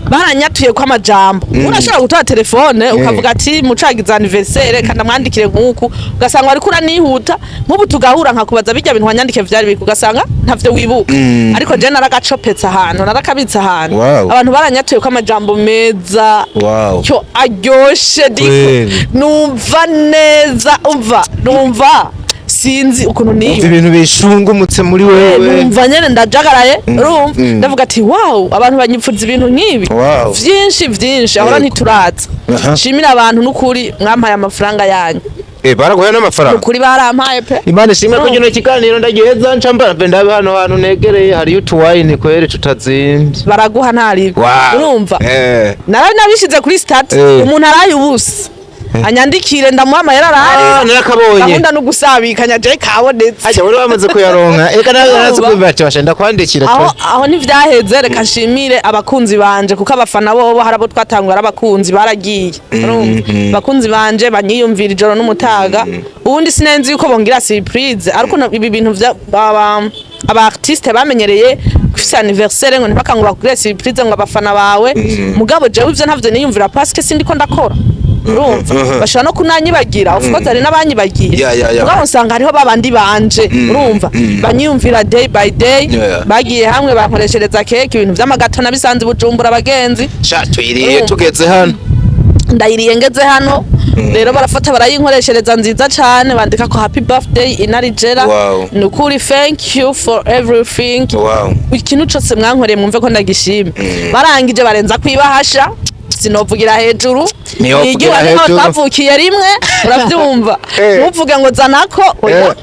Speaker 1: baranyatuye ko amajambo. Urashobora gutora telefone ukavuga ati mucagiza anniversaire kandi amwandikire nk'uku, ugasanga wariko uranihuta. Nk'ubu tugahura nkakubaza bijya bintu wanyandikiye vyari biki, ugasanga ntavyo wibuka. Ariko je naragacopetse ahantu, narakabitse ahantu. Abantu baranyatuye ko amajambo meza cyo aryoshe diko.
Speaker 2: Kweli.
Speaker 1: Numva neza, umva numva sinzi ukuntu niyo
Speaker 2: Umva ibintu bishungumutse muri wewe.
Speaker 1: Numva nyene ndajagaraye, urumva, ndavuga ati wow, abantu banyipfuza ibintu nk'ibi vyinshi vyinshi ahora ntituraza. Nshimira abantu n'ukuri mwampaye amafaranga yanyu.
Speaker 2: Eh, baraguhaye n'amafaranga?
Speaker 1: N'ukuri barampaye pe.
Speaker 2: Imana ishimwe ko kino kiganiro ndagiheza nca mbara ndabe hano hantu negereye hariyo utuwayini kweri tutazimvye.
Speaker 1: Baraguha ntaribi. Urumva, nari nabishize kuri statut. Umuntu araye ubusa anyandikire ndamuha amahera arahari.
Speaker 2: Ah, narakabonye.
Speaker 1: Gahunda no gusabikanya je kabonetse.
Speaker 2: Hajya wari wamaze kuyaronka, eka nawe
Speaker 1: Urumva?
Speaker 2: narazi kumva ati basha ndakwandikira.
Speaker 1: Aho aho ntivyaheze. Reka nshimire abakunzi banje, kuko abafana bobo hari abo twatanguye ari abakunzi baragiye. Urumva, abakunzi banje banyiyumvira ijoro n'umutaga. Ubundi sinenzi yuko bongira surprise, ariko ibi bintu vya aba artiste bamenyereye kufisa anniversaire ngo ntibakangura bakugire surprise ngo abafana bawe. Mugabo jewe ivyo ntavyo niyumvira parce que sindiko ndakora. Urumva, bashobora no kunanyibagira, of course hari n'abanyibagiye.
Speaker 2: Yeah.
Speaker 1: Mugabo nsanga hariho babandi banje, urumva, banyiyumvira day by day. Bagiye hamwe bankoreshereza keke, ibintu vy'amagato nabisanze i Bujumbura abagenzi.
Speaker 2: Sha twiriye.
Speaker 1: Urumva.
Speaker 2: Tugeze hano.
Speaker 1: Ndayiriye ngeze hano. Rero barafata barayinkoreshereza nziza cane, bandika ko happy birthday Inarijera. Ni ukuri, thank you for everything. Ikintu cose mwankoreye mwumve ko ndagishima. Barangije barenza kwibahasha, sinovugira hejuru.
Speaker 2: Ntiwovugira
Speaker 1: Nigiwe niho
Speaker 2: hejuru.
Speaker 1: twavukiye rimwe, uravyumva. Ntuvuge ngo zanako oya.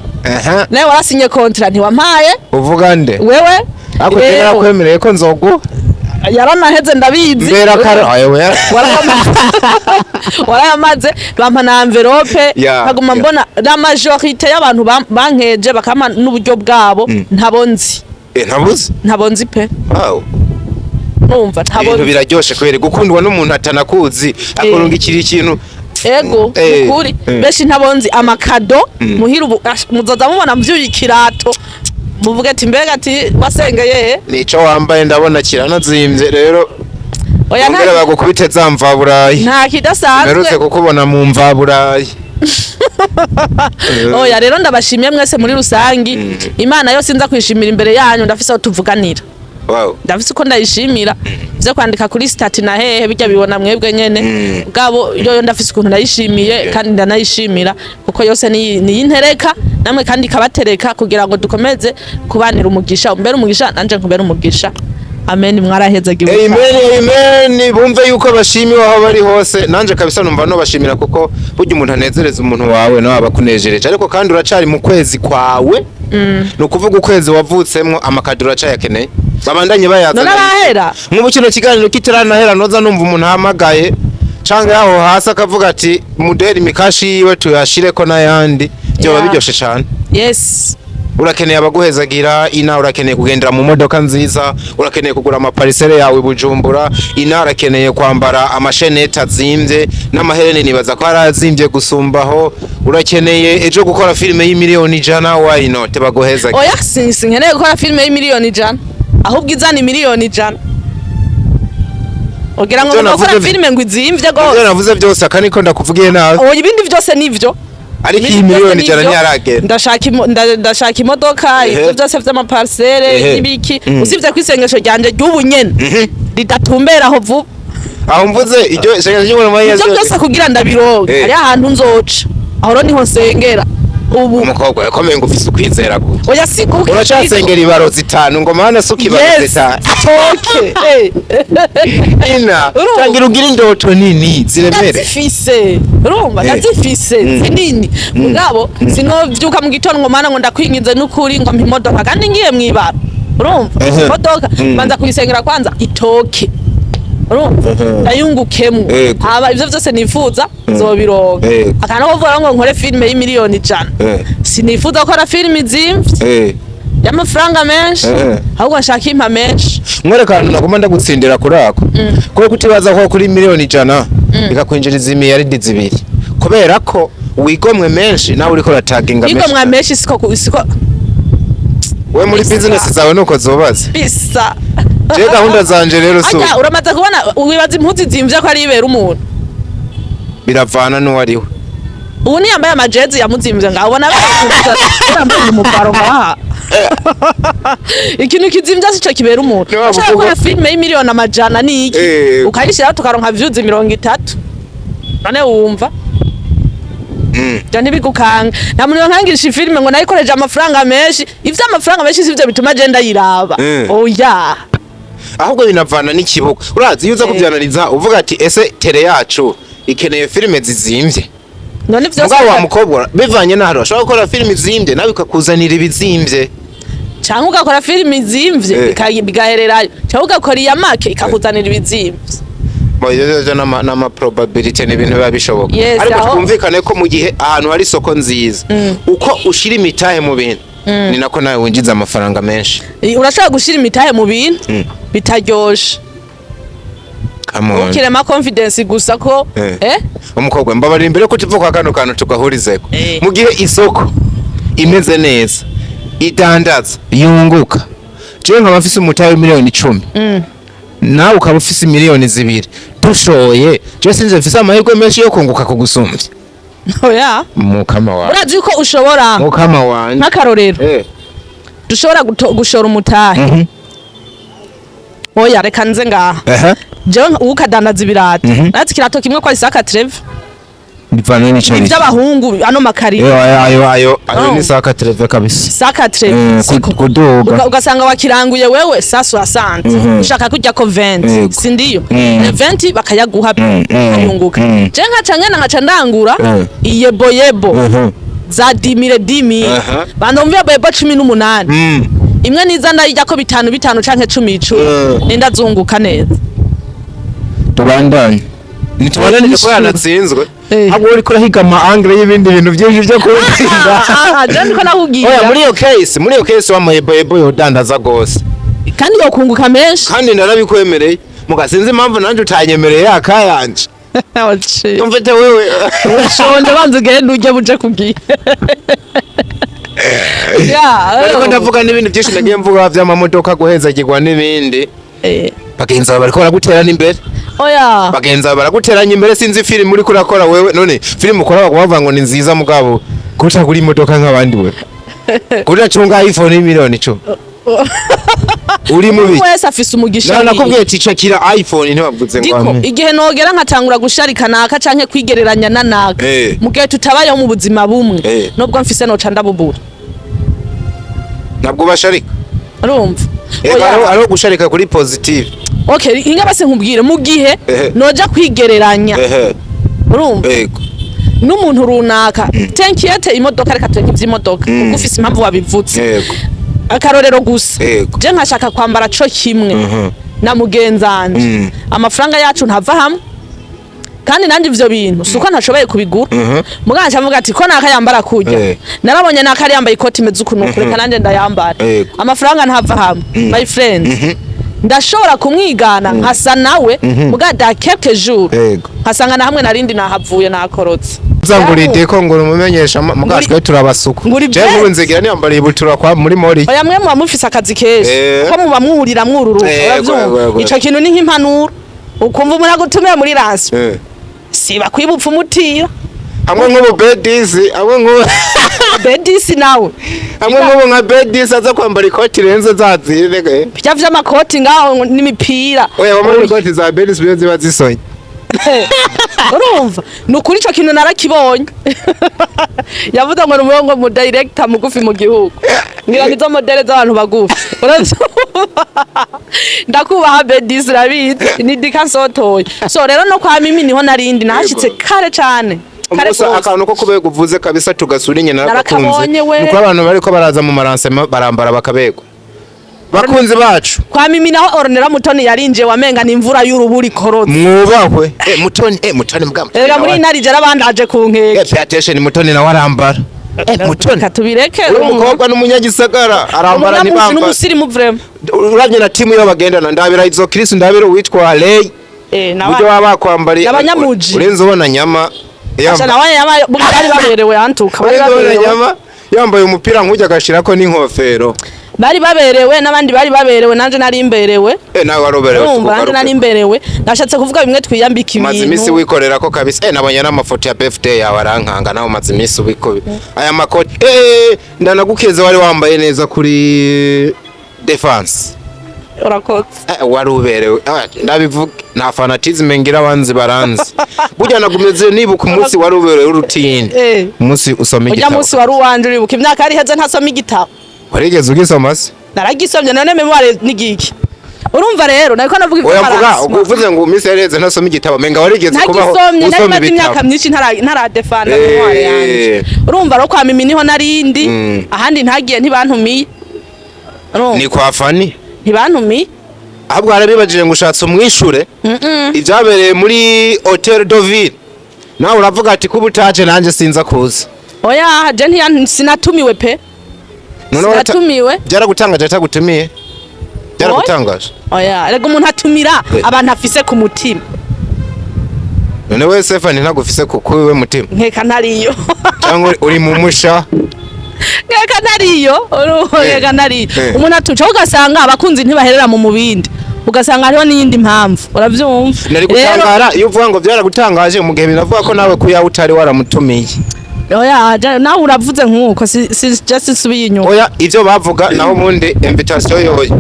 Speaker 1: Nawe warasinye contrat ntiwampaye.
Speaker 2: Uvuga nde?
Speaker 1: Wewe.
Speaker 2: Ariko
Speaker 1: Rero,
Speaker 2: je narakwemereye ko nzoguha.
Speaker 1: Yaranaheze ndabizi.
Speaker 2: Mbera karo ayo we.
Speaker 1: Warayamaze, bampa na enveloppe. Nkaguma mbona la majorité y'abantu bankeje bakampa n'uburyo bwabo ntabo nzi.
Speaker 2: Eh, ntabuzi.
Speaker 1: Ntabo nzi pe. Numva ntabo
Speaker 2: Ibintu
Speaker 1: nzi.
Speaker 2: biraryoshe kubera gukundwa n'umuntu atanakuzi akurungikira ikintu.
Speaker 1: Ego. Ukuri benshi ntabo nzi. Amakado muhira ubu muzoza mubona mvyuye ikirato muvuge ati mbega ati wasengeye.
Speaker 2: Nico wambaye ndabona kiranazimvye rero.
Speaker 1: Oya,
Speaker 2: ongera bagukubite za mvaburayi.
Speaker 1: Nta kidasanzwe.
Speaker 2: Mperutse kukubona mu mvaburayi.
Speaker 1: Oya rero ndabashimiye mwese muri rusangi. Imana yose nza kwishimira imbere yanyu, ndafise aho tuvuganira. Ndafise uko ndayishimira. Vyo kwandika kuri statut na hehe bijya bibona mwebwe nyene. Bwabo yoyo ndafise ukuntu ndayishimiye kandi ndanayishimira kuko yose ni yintereka namwe kandi ikabatereka kugira ngo dukomeze kubanira umugisha, umbere umugisha nanje nkubere umugisha. Amen, mwarahezagiwe.
Speaker 2: Amen, amen. Bumve yuko bashimiwe aho bari hose. Nanje kabisa numva no bashimira, kuko burya umuntu anezereza umuntu wawe nawe aba akunejereje. Ariko kandi uracari mu kwezi kwawe, ni ukuvuga ukwezi wavutsemwo, amakado uracayakeneye, babandanye bayazana.
Speaker 1: None arahera?
Speaker 2: Nk'ubu kino kiganiro kitaranahera noza numva umuntu ahamagaye canke aho hasi akavuga ati muderi imikashi yiwe tuyashireko n'ayandi, byoba biryoshe cane.
Speaker 1: Yes.
Speaker 2: Urakeneye abaguhezagira ina, urakeneye kugendera mu modoka nziza, urakeneye kugura amaparcelle yawe i Bujumbura ina, urakeneye kwambara amasheneti azimvye n'amahereni, nibaza ko arazimvye gusumbaho. Urakeneye ejo gukora filime y'imiliyoni 100, why not baguhezagira?
Speaker 1: Oya, sinkeneye gukora filime y'imiliyoni 100, ahubwo izana imiliyoni 100. Ugira ngo
Speaker 2: Ivyo
Speaker 1: gukora
Speaker 2: navuze-
Speaker 1: filime ngo izimvye
Speaker 2: Ivyo
Speaker 1: gose?
Speaker 2: navuze byose, aka niko ndakuvugiye nabi.
Speaker 1: Oya, ibindi byose nivyo.
Speaker 2: Ariko iyi
Speaker 1: Ibindi byose
Speaker 2: miliyoni 100
Speaker 1: nivyo.
Speaker 2: ntiyaragera.
Speaker 1: Ndashaka imodoka, ibyo byose vy'amaparcelle n'ibiki, usibye ko isengesho ryanje ry'ubu nyene ridatumbera aho vuba.
Speaker 2: Aho mvuze iryo sengesho ry'umuntu.
Speaker 1: Ibyo byose kugira ndabironke, hariho ahantu nzoca, aho rero niho nsengera ubu.
Speaker 2: Umukobwa yakomeye ngo ufise ukwizera gute?
Speaker 1: Oya, si kuko
Speaker 2: Uracasengera ibaro zitanu ngo mana suka ibaro
Speaker 1: Yes.
Speaker 2: zitanu.
Speaker 1: Toke.
Speaker 2: Ina
Speaker 1: Urumva?
Speaker 2: tangira ugire indoto nini ziremere.
Speaker 1: Ndazifise, urumva? Ndazifise zinini, mugabo sinovyuka mu gitondo ngo mana, ngo ndakwinginze n'ukuri, ngo mpa imodoka kandi ngiye mwibara, urumva? Imodoka banza kuyisengera kwanza itoke, urumva, ndayungukemwo. Haba ivyo vyose nifuza nzobironka. Akana ko kuvuga ngo nkore filime y'imiliyoni 100, sinifuza gukora filime izimvye y'amafaranga menshi, ahubwo nshaka impa menshi.
Speaker 2: Mwereka ahantu nagomba ndagutsindira kuri ako, kubera kutibaza ko kuri miliyoni 100 bikakwinjiriza imiliyaridi 2, kubera ko wigomwe menshi nawe uriko urataginga menshi.
Speaker 1: Yigomwa menshi siko
Speaker 2: We muri business zawe nuko zubaze.
Speaker 1: Bisa.
Speaker 2: Je gahunda zanje rero si
Speaker 1: Ajya uramaze kubona, wibaza impuzu zimvye ko ari ibera umuntu?
Speaker 2: Biravana n'uwariwe.
Speaker 1: Ubu niyambaye amajezi yamuzimvye, ngaho ubona yambaye umuparo ngaha. Ikintu kizimvye sico kibera umuntu.
Speaker 2: Niba
Speaker 1: Ushaka
Speaker 2: vuga-
Speaker 1: gukora filime y'imiliyoni 100 ni iki, ukayishiraho tukaronka views 30, none wumva byo ntibigukanga? Nta muntu yonkangisha filime ngo nayikoreje amafaranga menshi. Ivyo amafaranga menshi sivyo bituma je ndayiraba. Oya.
Speaker 2: Ahubwo binavana n'ikibuga. Urazi iyo uza kubyanaliza uvuga ati: "Ese télé yacu ikeneye filime zizimvye?"
Speaker 1: None vyose
Speaker 2: Mugabo wa mukobwa, bivanye n'ahantu, ashobora gukora filime izimvye nawe ikakuzanira ibizimvye.
Speaker 1: Canke ugakora filime izimvye bigahererayo, canke ugakora iya make ikakuzanira ibizimvye.
Speaker 2: Bo, ivyo vyo n'ama probability, ni ibintu biba bishoboka.
Speaker 1: Yes,
Speaker 2: ariko twumvikane ko mu gihe ahantu hari isoko nziza, uko ushira imitahe mu bintu ni nako nawe winjiza amafaranga menshi.
Speaker 1: Urashobora gushira imitahe mu bintu bitaryoshe,
Speaker 2: Come on.
Speaker 1: ukirema confidence gusa ko
Speaker 2: Umukobwa, mbabarira, imbere ko tuvuga kano kantu tugahurizeko, mu gihe isoko imeze neza, idandaza, yunguka, jewe nkaba mfise umutahe w'imiliyoni 10, nawe ukaba ufise miliyoni 2, dushoye, jewe sinzi mfise amahirwe menshi yo kunguka kugusumbya?
Speaker 1: Oya.
Speaker 2: Mukama wawe.
Speaker 1: Urazi ko ushobora
Speaker 2: Mukama wanje.
Speaker 1: nk'akarorero, dushobora gushora umutahe. Oya, reka nze ngaha. Jewe ubu ukadandaza ibirato, natse ikirato kimwe ko ari saka treve.
Speaker 2: Bivana n'ico.
Speaker 1: Iby'abahungu ano makarito.
Speaker 2: Ayo
Speaker 1: Oh.
Speaker 2: ni saka treve kabisa.
Speaker 1: Saka treve. Siko.
Speaker 2: Kuduga.
Speaker 1: Ugasanga wakiranguye wewe sasu asante, ushaka kurya ko 20, sindiyo? 20 bakayaguha, ukayunguka. Je nkaca ngenda nkaca ndangura iyebo yebo za 10 000 10 000, bandomvira yebo 18, imwe niza ndayirya ko bitanu bitanu canke cumi icumi, nindazunguka neza.
Speaker 2: Tubandanye, ntitubandanye ko yanatsinzwe. Ahubwo uriko urahiga ama angle y'ibindi bintu byinshi byo kuwutsinda.
Speaker 1: Ah, je ndiko nakubwira.
Speaker 2: Oya, muri iyo case w'amahebohebo yodandaza gose.
Speaker 1: Kandi yokunguka menshi.
Speaker 2: Kandi narabikwemereye, muga sinzi impamvu nanje utanyemereye akayanje. Umvete wewe.
Speaker 1: Ushonje, banza ugende urye buje kubwira ya.
Speaker 2: Ariko ndavuga n'ibintu byinshi nagiye mvuga vy'amamodoka, guhezagirwa n'ibindi. Bagenzi bawe bariko baraguterana imbere.
Speaker 1: Oya.
Speaker 2: Bagenzi bawe baraguteranya imbere. Sinzi filime uriko urakora wewe. None filime ukora baguma bavuga ngo ni nziza, mugabo kutagura imodoka nk'abandi, wewe kudacunga iPhone y'imiliyoni 10, uri mubi.
Speaker 1: Wese afise umugisha
Speaker 2: Na
Speaker 1: wiwe.
Speaker 2: nakubwiye ati cakira iPhone, ntibavuze ngo
Speaker 1: Diko
Speaker 2: ame.
Speaker 1: igihe nogera nkatangura gusharika naka canke kwigereranya na naka, mu gihe tutabayeho mu buzima bumwe, nubwo mfise noca ndabubura.
Speaker 2: Ntabwo basharika.
Speaker 1: Urumva?
Speaker 2: Ego,
Speaker 1: Oya.
Speaker 2: hariho gusharika kuri positive.
Speaker 1: Okay, inga base nkubwire, mu gihe noja kwigereranya, urumva,
Speaker 2: Ego.
Speaker 1: n'umuntu runaka, tenkiyete imodoka, reka tureke ivy'imodoka kuko ufise impamvu wabivutse. Akarorero gusa, je nkashaka kwambara co kimwe na mugenzanje, amafaranga yacu ntava hamwe. Kandi nanjye ivyo bintu si uko ntashoboye kubigura, muganga nca ati ko naka yambara kurya, narabonye naka yari yambaye ikoti imeze ukuntu, reka nanjye ndayambara. Amafaranga ntava hamwe, my friend. Ndashobora kumwigana nkasa nawe, muga dans quelques jours nkasanga na hamwe narindi nahavuye nakorotse.
Speaker 2: Uza ko ngo umumenyesha mugashwe turabasuku.
Speaker 1: Nguri
Speaker 2: Je
Speaker 1: best.
Speaker 2: nk'ubu nzigira niyambariye ibutura kwa muri mori.
Speaker 1: Oya, mwe muba mufise akazi kenshi, ko muba mwurira mwururuka. Uravyumva? Ico kintu ni nk'impanuro. Ukumva umuntu agutumiye muri ransi, siba kwibupfa umutira.
Speaker 2: Hamwe nk'ubu bedisi, hamwe nk'ubu
Speaker 1: Bedisi nawe.
Speaker 2: Hamwe nk'ubu nka bedisi aza kwambara ikoti rirenze zazire.
Speaker 1: Bijya vy'amakoti ngaho n'imipira.
Speaker 2: Oya, bamwe ikoti za bedisi biyo ziba zisonye.
Speaker 1: Urumva, ni ukuri ico kintu narakibonye. Yavuze ngo ni umurongo mu director mugufi mu gihugu, ngira nizo modèle z'abantu bagufi. Uravyumva? Ndakubaha bedisi, urabizi ni dika nsotoye. So rero no kwa Mimi niho narindi nahashitse kare cane, kare
Speaker 2: Gusa
Speaker 1: gose.
Speaker 2: akantu ko kubega uvuze kabisa tugasura inyana narakunze.
Speaker 1: Narakabonye we.
Speaker 2: Nuko abantu bariko baraza mu maransema barambara bakabegwa, bakunzi bacu.
Speaker 1: Kwa Mimi naho Ornella Mutoni yarinjiye, wamenga ni imvura y'urubura ikorotse.
Speaker 2: Mwubahwe. Mutoni, Mutoni mbwa Mutoni.
Speaker 1: Erega muri inarije arabandaje ku nkeke.
Speaker 2: Pay attention, Mutoni nawe arambara. Mutoni.
Speaker 1: Reka tubireke.
Speaker 2: Uri umukobwa n'umunyagisagara arambara.
Speaker 1: Umunyamuzi
Speaker 2: Ntibambara.
Speaker 1: n'umusirimu vraiment.
Speaker 2: Uravye na timu yo bagendana, ndabira izo Chris, ndabira uwitwa Ley.
Speaker 1: Nawe
Speaker 2: uburyo baba bakwambariye.
Speaker 1: Abanyamuji.
Speaker 2: Urenze ubona nyama
Speaker 1: Asha nawe yabaye bari baberewe, antuka bari
Speaker 2: urenze ubona
Speaker 1: baberewe.
Speaker 2: nyama yambaye umupira nk'ujya agashirako n'inkofero.
Speaker 1: Bari baberewe n'abandi bari baberewe, nanje nari mberewe.
Speaker 2: Nawe waroberewe.
Speaker 1: Urumva, nanje nari mberewe. Nashatse kuvuga bimwe twiyambika
Speaker 2: Umaze iminsi
Speaker 1: ibintu.
Speaker 2: wikorera ko kabisa. Nabonye n'amafoto ya birthday yawe arankanga. Nawe umaze iminsi ubiko aya makoti. Ndanagukeze, wari wambaye neza kuri defense.
Speaker 1: Urakoze.
Speaker 2: Wari uberewe. Ndabivuga nta fanatisme ngira, abanzi baranzi. Burya nagumeze nibuka umunsi wari uberewe w'urutini, umunsi usoma
Speaker 1: Urya
Speaker 2: igitabo.
Speaker 1: munsi wari uwanje. Uribuka imyaka yari iheze ntasoma igitabo?
Speaker 2: Warigeze ugisoma se?
Speaker 1: Naragisomye. None mémoire n'igiki? Urumva rero nariko navuga
Speaker 2: Oya, mvuga.
Speaker 1: ivy'amaraso.
Speaker 2: Uvuze ngo iminsi yareze ntasoma igitabo, menga warigeze kubaho
Speaker 1: Ntagisomye nari
Speaker 2: usoma
Speaker 1: maze imyaka
Speaker 2: ibitabo.
Speaker 1: myinshi ntaradefanda mémoire yanje. Urumva rero, kwa Mimi niho narindi. Ahandi ntagiye, ntibantumiye. Urumva?
Speaker 2: Ni kwa Fani.
Speaker 1: Ntibantumiye.
Speaker 2: Ahubwo harabibajije ngo ushatse umwishure ibyabereye muri Hotel Deauville, nawe uravuga ati kuba utaje nanjye sinza kuza.
Speaker 1: Oya, je sinatumiwe pe.
Speaker 2: None
Speaker 1: Sinatumiwe.
Speaker 2: Byaragutangaje atagutumiye? Byaragutangaje?
Speaker 1: Oya, erega umuntu atumira abantu afise ku mutima.
Speaker 2: None we Stefani ntagufise ku kuwe mutima?
Speaker 1: Nkeka ntariyo.
Speaker 2: Cyangwa uri mu musha?
Speaker 1: Nkeka ntariyo. Urumva? Nkeka ntariyo. Umuntu atuca, ugasanga abakunzi ntibaherera mu mubindi, ugasanga hariho n'iyindi mpamvu, uravyumva?
Speaker 2: Nari gutangara iyo uvuga ngo byaragutangaje mu gihe binavuga ko nawe kuyawe utari waramutumiye.
Speaker 1: Oya, nawe uravuze nk'uko si just subiye inyuma.
Speaker 2: Oya, ivyo bavuga naho ubundi invitation yoyo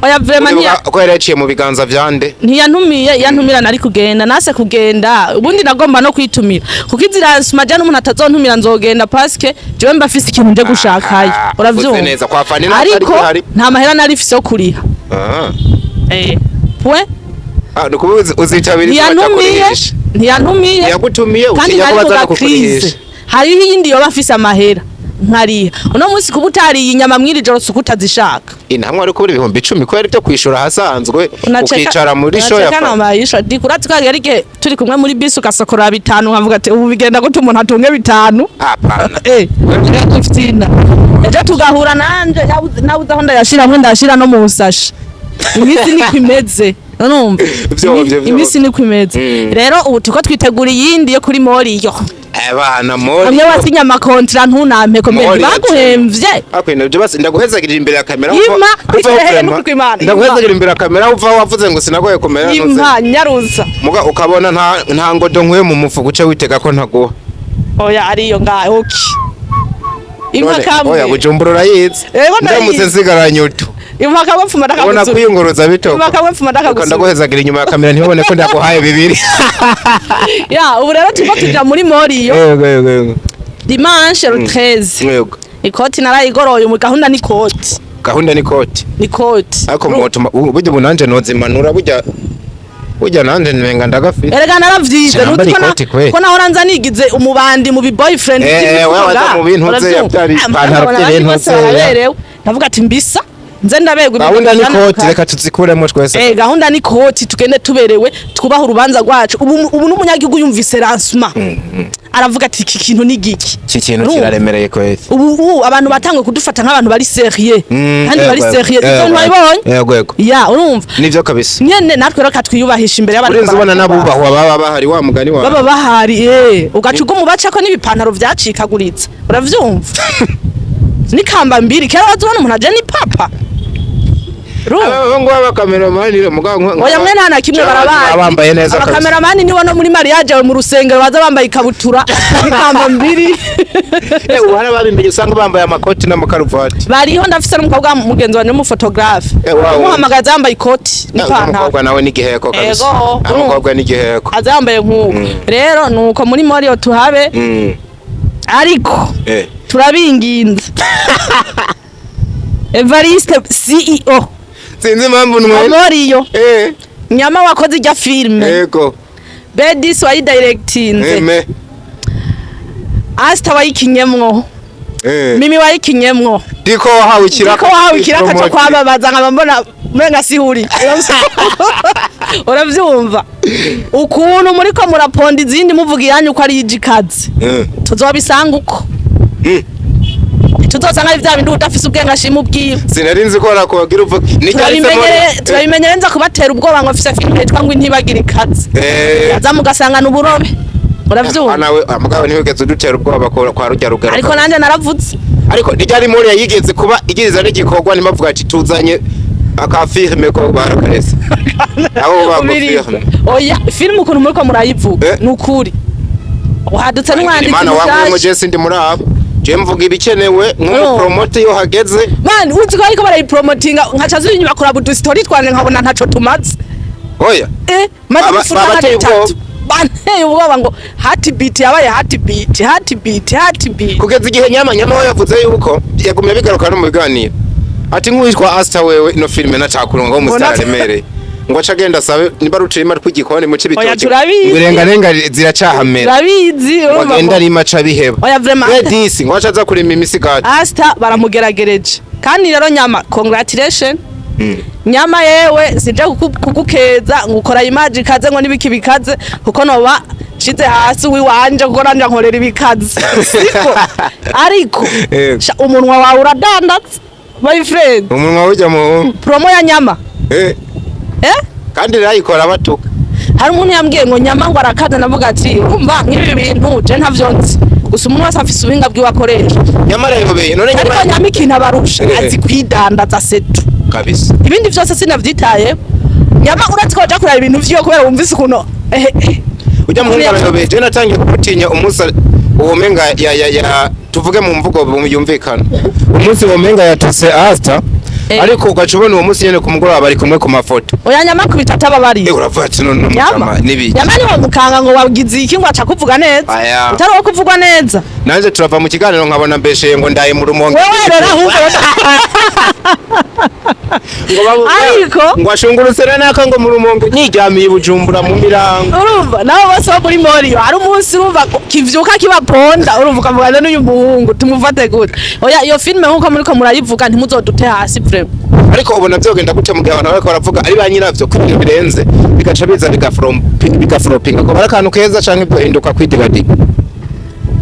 Speaker 1: Oya, vraiment ntiya
Speaker 2: ko yari yaciye mu biganza vyande.
Speaker 1: Ntiyantumiye. Yantumira nari kugenda, nase kugenda. Ubundi nagomba no kwitumira, kuko inzira nsuma n'umuntu atazontumira nzogenda, parce que jewe mba afise ikintu nje gushakayo.
Speaker 2: Ah,
Speaker 1: Uravyumva?
Speaker 2: uvuze neza. Kwa Fani ntabwo
Speaker 1: Ariko
Speaker 2: ari gihari.
Speaker 1: nta mahera nari mfise yo kuriha. Point.
Speaker 2: Ah, ni ukuvuga uzitabira izo
Speaker 1: Ntiyantumiye.
Speaker 2: batakurihisha.
Speaker 1: Ntiyantumiye.
Speaker 2: Ntiyagutumiye,
Speaker 1: Kandi
Speaker 2: utinya
Speaker 1: nari
Speaker 2: ko
Speaker 1: mu
Speaker 2: baza
Speaker 1: ga crise.
Speaker 2: kukurihisha.
Speaker 1: Hariho iyindi yoba afise amahera nkariha. Uno munsi kuba utariye inyama mw'iri joro si uko utazishaka.
Speaker 2: Intamwe ari kubura 10,000 kubera ibyo kwishura ahasanzwe, ukicara muri show ya
Speaker 1: Unacheka na
Speaker 2: Fani.
Speaker 1: maisha diko. Uretse ko hari igihe turi kumwe muri bisi ugasokorora 5, nkavuga ati ubu bigenda gute umuntu atunge 5?
Speaker 2: Hapana.
Speaker 1: Duftina ejo tugahura nanje nabuze aho ndayashira, hamwe ndayashira no mu busashi. Iminsi niko imeze, urumva?
Speaker 2: Vyo.
Speaker 1: Iminsi niko imeze. Rero ubu turiko twitegura iyindi yo kuri Moriyo.
Speaker 2: Abana mori.
Speaker 1: Hamwe wasinye amakontra ntunampe ko mbere
Speaker 2: Mori.
Speaker 1: baguhemvye.
Speaker 2: Akwenda byo basi ndaguhezagirira imbere ya kamera.
Speaker 1: Ima,
Speaker 2: uvaho
Speaker 1: hehe,
Speaker 2: vraiment.
Speaker 1: n'ukuri kw'Imana, ima.
Speaker 2: Ndaguhezagira imbere ya kamera, uvaho wavuze ngo sinagoye kumera ntuze.
Speaker 1: Impa nyaruza.
Speaker 2: Muga ukabona nta ngodo nkwiye mu mufuka, uce witega ko ntaguha.
Speaker 1: Oya, ariyo ngaho, okay, impa
Speaker 2: None,
Speaker 1: kamwe.
Speaker 2: oya, Bujumbura urayizi.
Speaker 1: Ego, ndayizi.
Speaker 2: Ndamutse nsigaranye utu
Speaker 1: Impa kamwe mfuma
Speaker 2: ubona
Speaker 1: ndakagusubira.
Speaker 2: kwiyunguruza bitoko.
Speaker 1: Impa kamwe mfuma
Speaker 2: Reka
Speaker 1: ndakagusubira.
Speaker 2: ndaguhezagira inyuma ya kamera ntibabone ko ndaguhaye 2.
Speaker 1: Ya, ubu rero turiko tuja muri Moriyo
Speaker 2: Yego.
Speaker 1: dimanche le 13.
Speaker 2: Yego.
Speaker 1: Ikoti narayigoroye, mu gahunda ni koti.
Speaker 2: Gahunda ni koti.
Speaker 1: Ni koti.
Speaker 2: Ariko motuma burya ubu nanje nozimanura, burya nanje nmenga ndagafite.
Speaker 1: Erega naravyize.
Speaker 2: Sinambara
Speaker 1: Nuzi ko
Speaker 2: ikoti kweli.
Speaker 1: ko nahora nza nigize umubandi mu bi boyfriend.
Speaker 2: Wewe waza mu bintu nze ya byari ipantaro by'ibintu nze
Speaker 1: Ndavuga ati mbisa. Nze ndaberwa.
Speaker 2: Gahunda ni
Speaker 1: Ibintu
Speaker 2: koti, reka tuzikuremo twese.
Speaker 1: Gahunda ni koti, tugende tuberewe, twubahe urubanza rwacu. Ubu n'umunyagihugu yumvise lancement aravuga ati: "Iki kintu ni giki?"
Speaker 2: Iki kintu
Speaker 1: Urumva?
Speaker 2: kiraremereye kweli.
Speaker 1: Ubu abantu batanguye kudufata nk'abantu bari sérieux kandi bari sérieux. Ivyo ntiwabibonye?
Speaker 2: Yego yego.
Speaker 1: Ya, urumva?
Speaker 2: Nivyo kabisa.
Speaker 1: Nyene natwe reka twiyubahisha imbere y'abantu.
Speaker 2: Urenze ubona n'abubahwa baba bahari, wa mugani wawe.
Speaker 1: Baba bahari, ugaca uguma ubacako n'ibipantaro vyacikaguritse, uravyumva, n'ikamba mbiri. Kera wazibona umuntu aje ni papa. Urumva?
Speaker 2: Aba ngo abakameramani mugabo.
Speaker 1: Oya, mwe nta na kimwe barabazi.
Speaker 2: Bambaye neza kabisa.
Speaker 1: Abakameramani nibo no muri mariage mu rusengero baza bambaye ikabutura n'ikamba mbiri.
Speaker 2: Ubu hari ababimenye, usanga bambaye amakoti n'amakaruvati.
Speaker 1: Bariho, ndafise n'umukobwa mugenzi wanje w'umuphotographe,
Speaker 2: Wow.
Speaker 1: umuhamagaza yambaye ikoti n'ipantaro.
Speaker 2: Umukobwa nawe n'igiheko kabisa.
Speaker 1: Ego.
Speaker 2: Umukobwa n'igiheko.
Speaker 1: Aza yambaye nk'uko. Rero nuko muri Moriyo tuhabe, ariko turabinginze, Evariste CEO
Speaker 2: Sinzi impamvu nwe.
Speaker 1: Moriyo, nyama wakoze ijya filime, Bedis wayidirectinze,
Speaker 2: Eme.
Speaker 1: Asta wayikinyemwo, Mimi wayikinyemwo,
Speaker 2: Diko wahawe ikiraka.
Speaker 1: Diko wahawe ikiraka cyo kwamamaza, nkaba mbona umenga sihuri. Uravyumva ukuntu muriko muraponda izindi muvuga iyanyu ko ari ijikazi? Tuzobisanga uko tuzosanga ari vya bindi udafise ubwenge ashima ubwiwe.
Speaker 2: Sinari nzi ko barakubwira uvuga.
Speaker 1: Turabimenyere, nza kubatera ubwoba ngo mfise filime yitwa ngo intibagira ikaze, aza mugasangana uburobe, uravyumva?
Speaker 2: Nawe mugabo ntiwigeze udutera ubwoba kwa rujya rugero.
Speaker 1: Ariko nanje naravuze.
Speaker 2: Ariko ntiryari muri yigeze kuba igiriza n'igikorwa, ntibavuga ati tuzanye aka filme ko barakarese abo bago
Speaker 1: Ubiriza.
Speaker 2: filme.
Speaker 1: Oya, filime ukuntu muriko murayivuga, ni ukuri uhadutse n'umwanditsi
Speaker 2: Imana wangu
Speaker 1: mushasha.
Speaker 2: muje sindi muri abo, je mvuga ibikenewe nk'umupromote iyo hageze.
Speaker 1: Man, uzi ko ariko barayipromotinga, nkaca ziri inyuma kuraba udusitori twanje nkabona ntaco tumaze.
Speaker 2: Oya.
Speaker 1: Maze gufuta nka
Speaker 2: babateye ubwoba.
Speaker 1: dutatu. Banteye ubwoba ngo heartbeat yabaye heartbeat, heartbeat, heartbeat.
Speaker 2: Kugeza igihe nyama we yavuze yuko yagumye bigaruka no mu biganiro ati nk'uwitwa Asta, wewe ino filime natakurunga ngo umusitari aremereye, ngo aca agenda asabe niba ari uturima tw'igikoni mu cibitoki.
Speaker 1: Oya, turabizi.
Speaker 2: Ngo irengarenga ziracahamera.
Speaker 1: Urabizi,
Speaker 2: ngo
Speaker 1: urumva
Speaker 2: agenda arima aca biheba.
Speaker 1: Oya, vraiment.
Speaker 2: We disi ngo aca aza kurima imisigati.
Speaker 1: Asta baramugeragereje. Kandi rero nyama, congratulation. Nyama yewe, sinje kugukeza ngo ukora image ikaze, ngo nibiki bikaze, kuko noba nshize hasi wiwanje, kuko nanje nkorera ibikaze, siko? Ariko sha, umunwa wawe uradandaza, my friend.
Speaker 2: Umunwa ujya mu
Speaker 1: Promo ya nyama.
Speaker 2: Kandi rero ayikora batuka.
Speaker 1: Hari umuntu yambwiye ngo nyama ngo arakaza, ndavuga ati urumva nk'ibi bintu je ntavyo nzi, gusa umuntu wese afise ubuhinga bwiwe akoresha.
Speaker 2: Nyamara yobeye none.
Speaker 1: Ariko
Speaker 2: nyamara
Speaker 1: nyama ikintu abarusha, azi kwidandaza setu.
Speaker 2: Kabisa.
Speaker 1: Ibindi vyose sinavyitaye. Nyama uretse ko waja kuraba ibintu vyiwe kubera wumvise ukuntu
Speaker 2: Ujya mu ngano yobeye, je natangiye kumutinya umunsi uwo menga ya tuvuge mu mvugo yumvikana, umunsi uwo menga yatuse Asta. Ariko ugaca ubona uwo munsi nyene ku mugoroba bari kumwe ku mafoto.
Speaker 1: Oya, nyama kubita atababariye.
Speaker 2: Uravuga ati none
Speaker 1: Nyama
Speaker 2: umutama n'ibiki?
Speaker 1: Nyama niwe mukanga ngo wagize iki, ngo aca kuvuga neza.
Speaker 2: Aya.
Speaker 1: Utari uwo kuvugwa neza.
Speaker 2: Nanje turava mu kiganiro nkabona mbesheye ngo ndaye mu Rumonge.
Speaker 1: Wewe rero ahubwo
Speaker 2: Ngo
Speaker 1: Ariko-
Speaker 2: ngo ashungurutse naka ngo mu Rumonge, niryamiye i Bujumbura mu mirango.
Speaker 1: Urumva nabo bose bo muri Moriyo, hari umunsi urumva ko kivyuka kibaponda, urumva ukavuga n'uyu muhungu tumufate gute? Oya, iyo filime nkuko muriko murayivuga, ntimuzodute hasi vraiment.
Speaker 2: Ariko ubona vyogenda gute mu gihe abantu bariko baravuga ari ba nyiravyo ko ibintu birenze, bigaca biza bigaflopinga, ko bari akantu keza canke byohinduka kwidigadiga?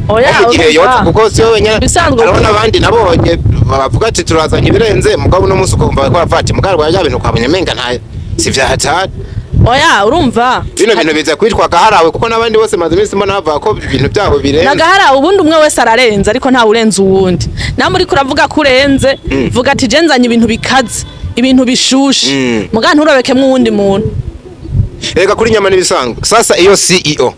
Speaker 1: Oya,
Speaker 2: mu gihe
Speaker 1: urumva.
Speaker 2: yotsa kuko si wowe nyene.
Speaker 1: Bisanzwe.
Speaker 2: Hariho n'abandi nabonye bavuga ati turazanye ibirenze, mugabo uno munsi ukumva bariko baravuga ati mugabo rwa bintu kwabonye menga nta si vyahatari.
Speaker 1: Oya, urumva.
Speaker 2: Bino bintu biza kwitwa gaharawe, kuko n'abandi bose maze iminsi mbona bavuga ko ibintu byabo birenze.
Speaker 1: Nagahara, ubundi umwe wese ararenze, ariko ntawe urenze uwundi. Nawe uriko uravuga ko urenze, vuga ati je nzanye ibintu bikaze, ibintu bishushe, muga nturobekemwo uwundi muntu.
Speaker 2: Reka kuri nyama n'ibisanzwe. Sasa iyo CEO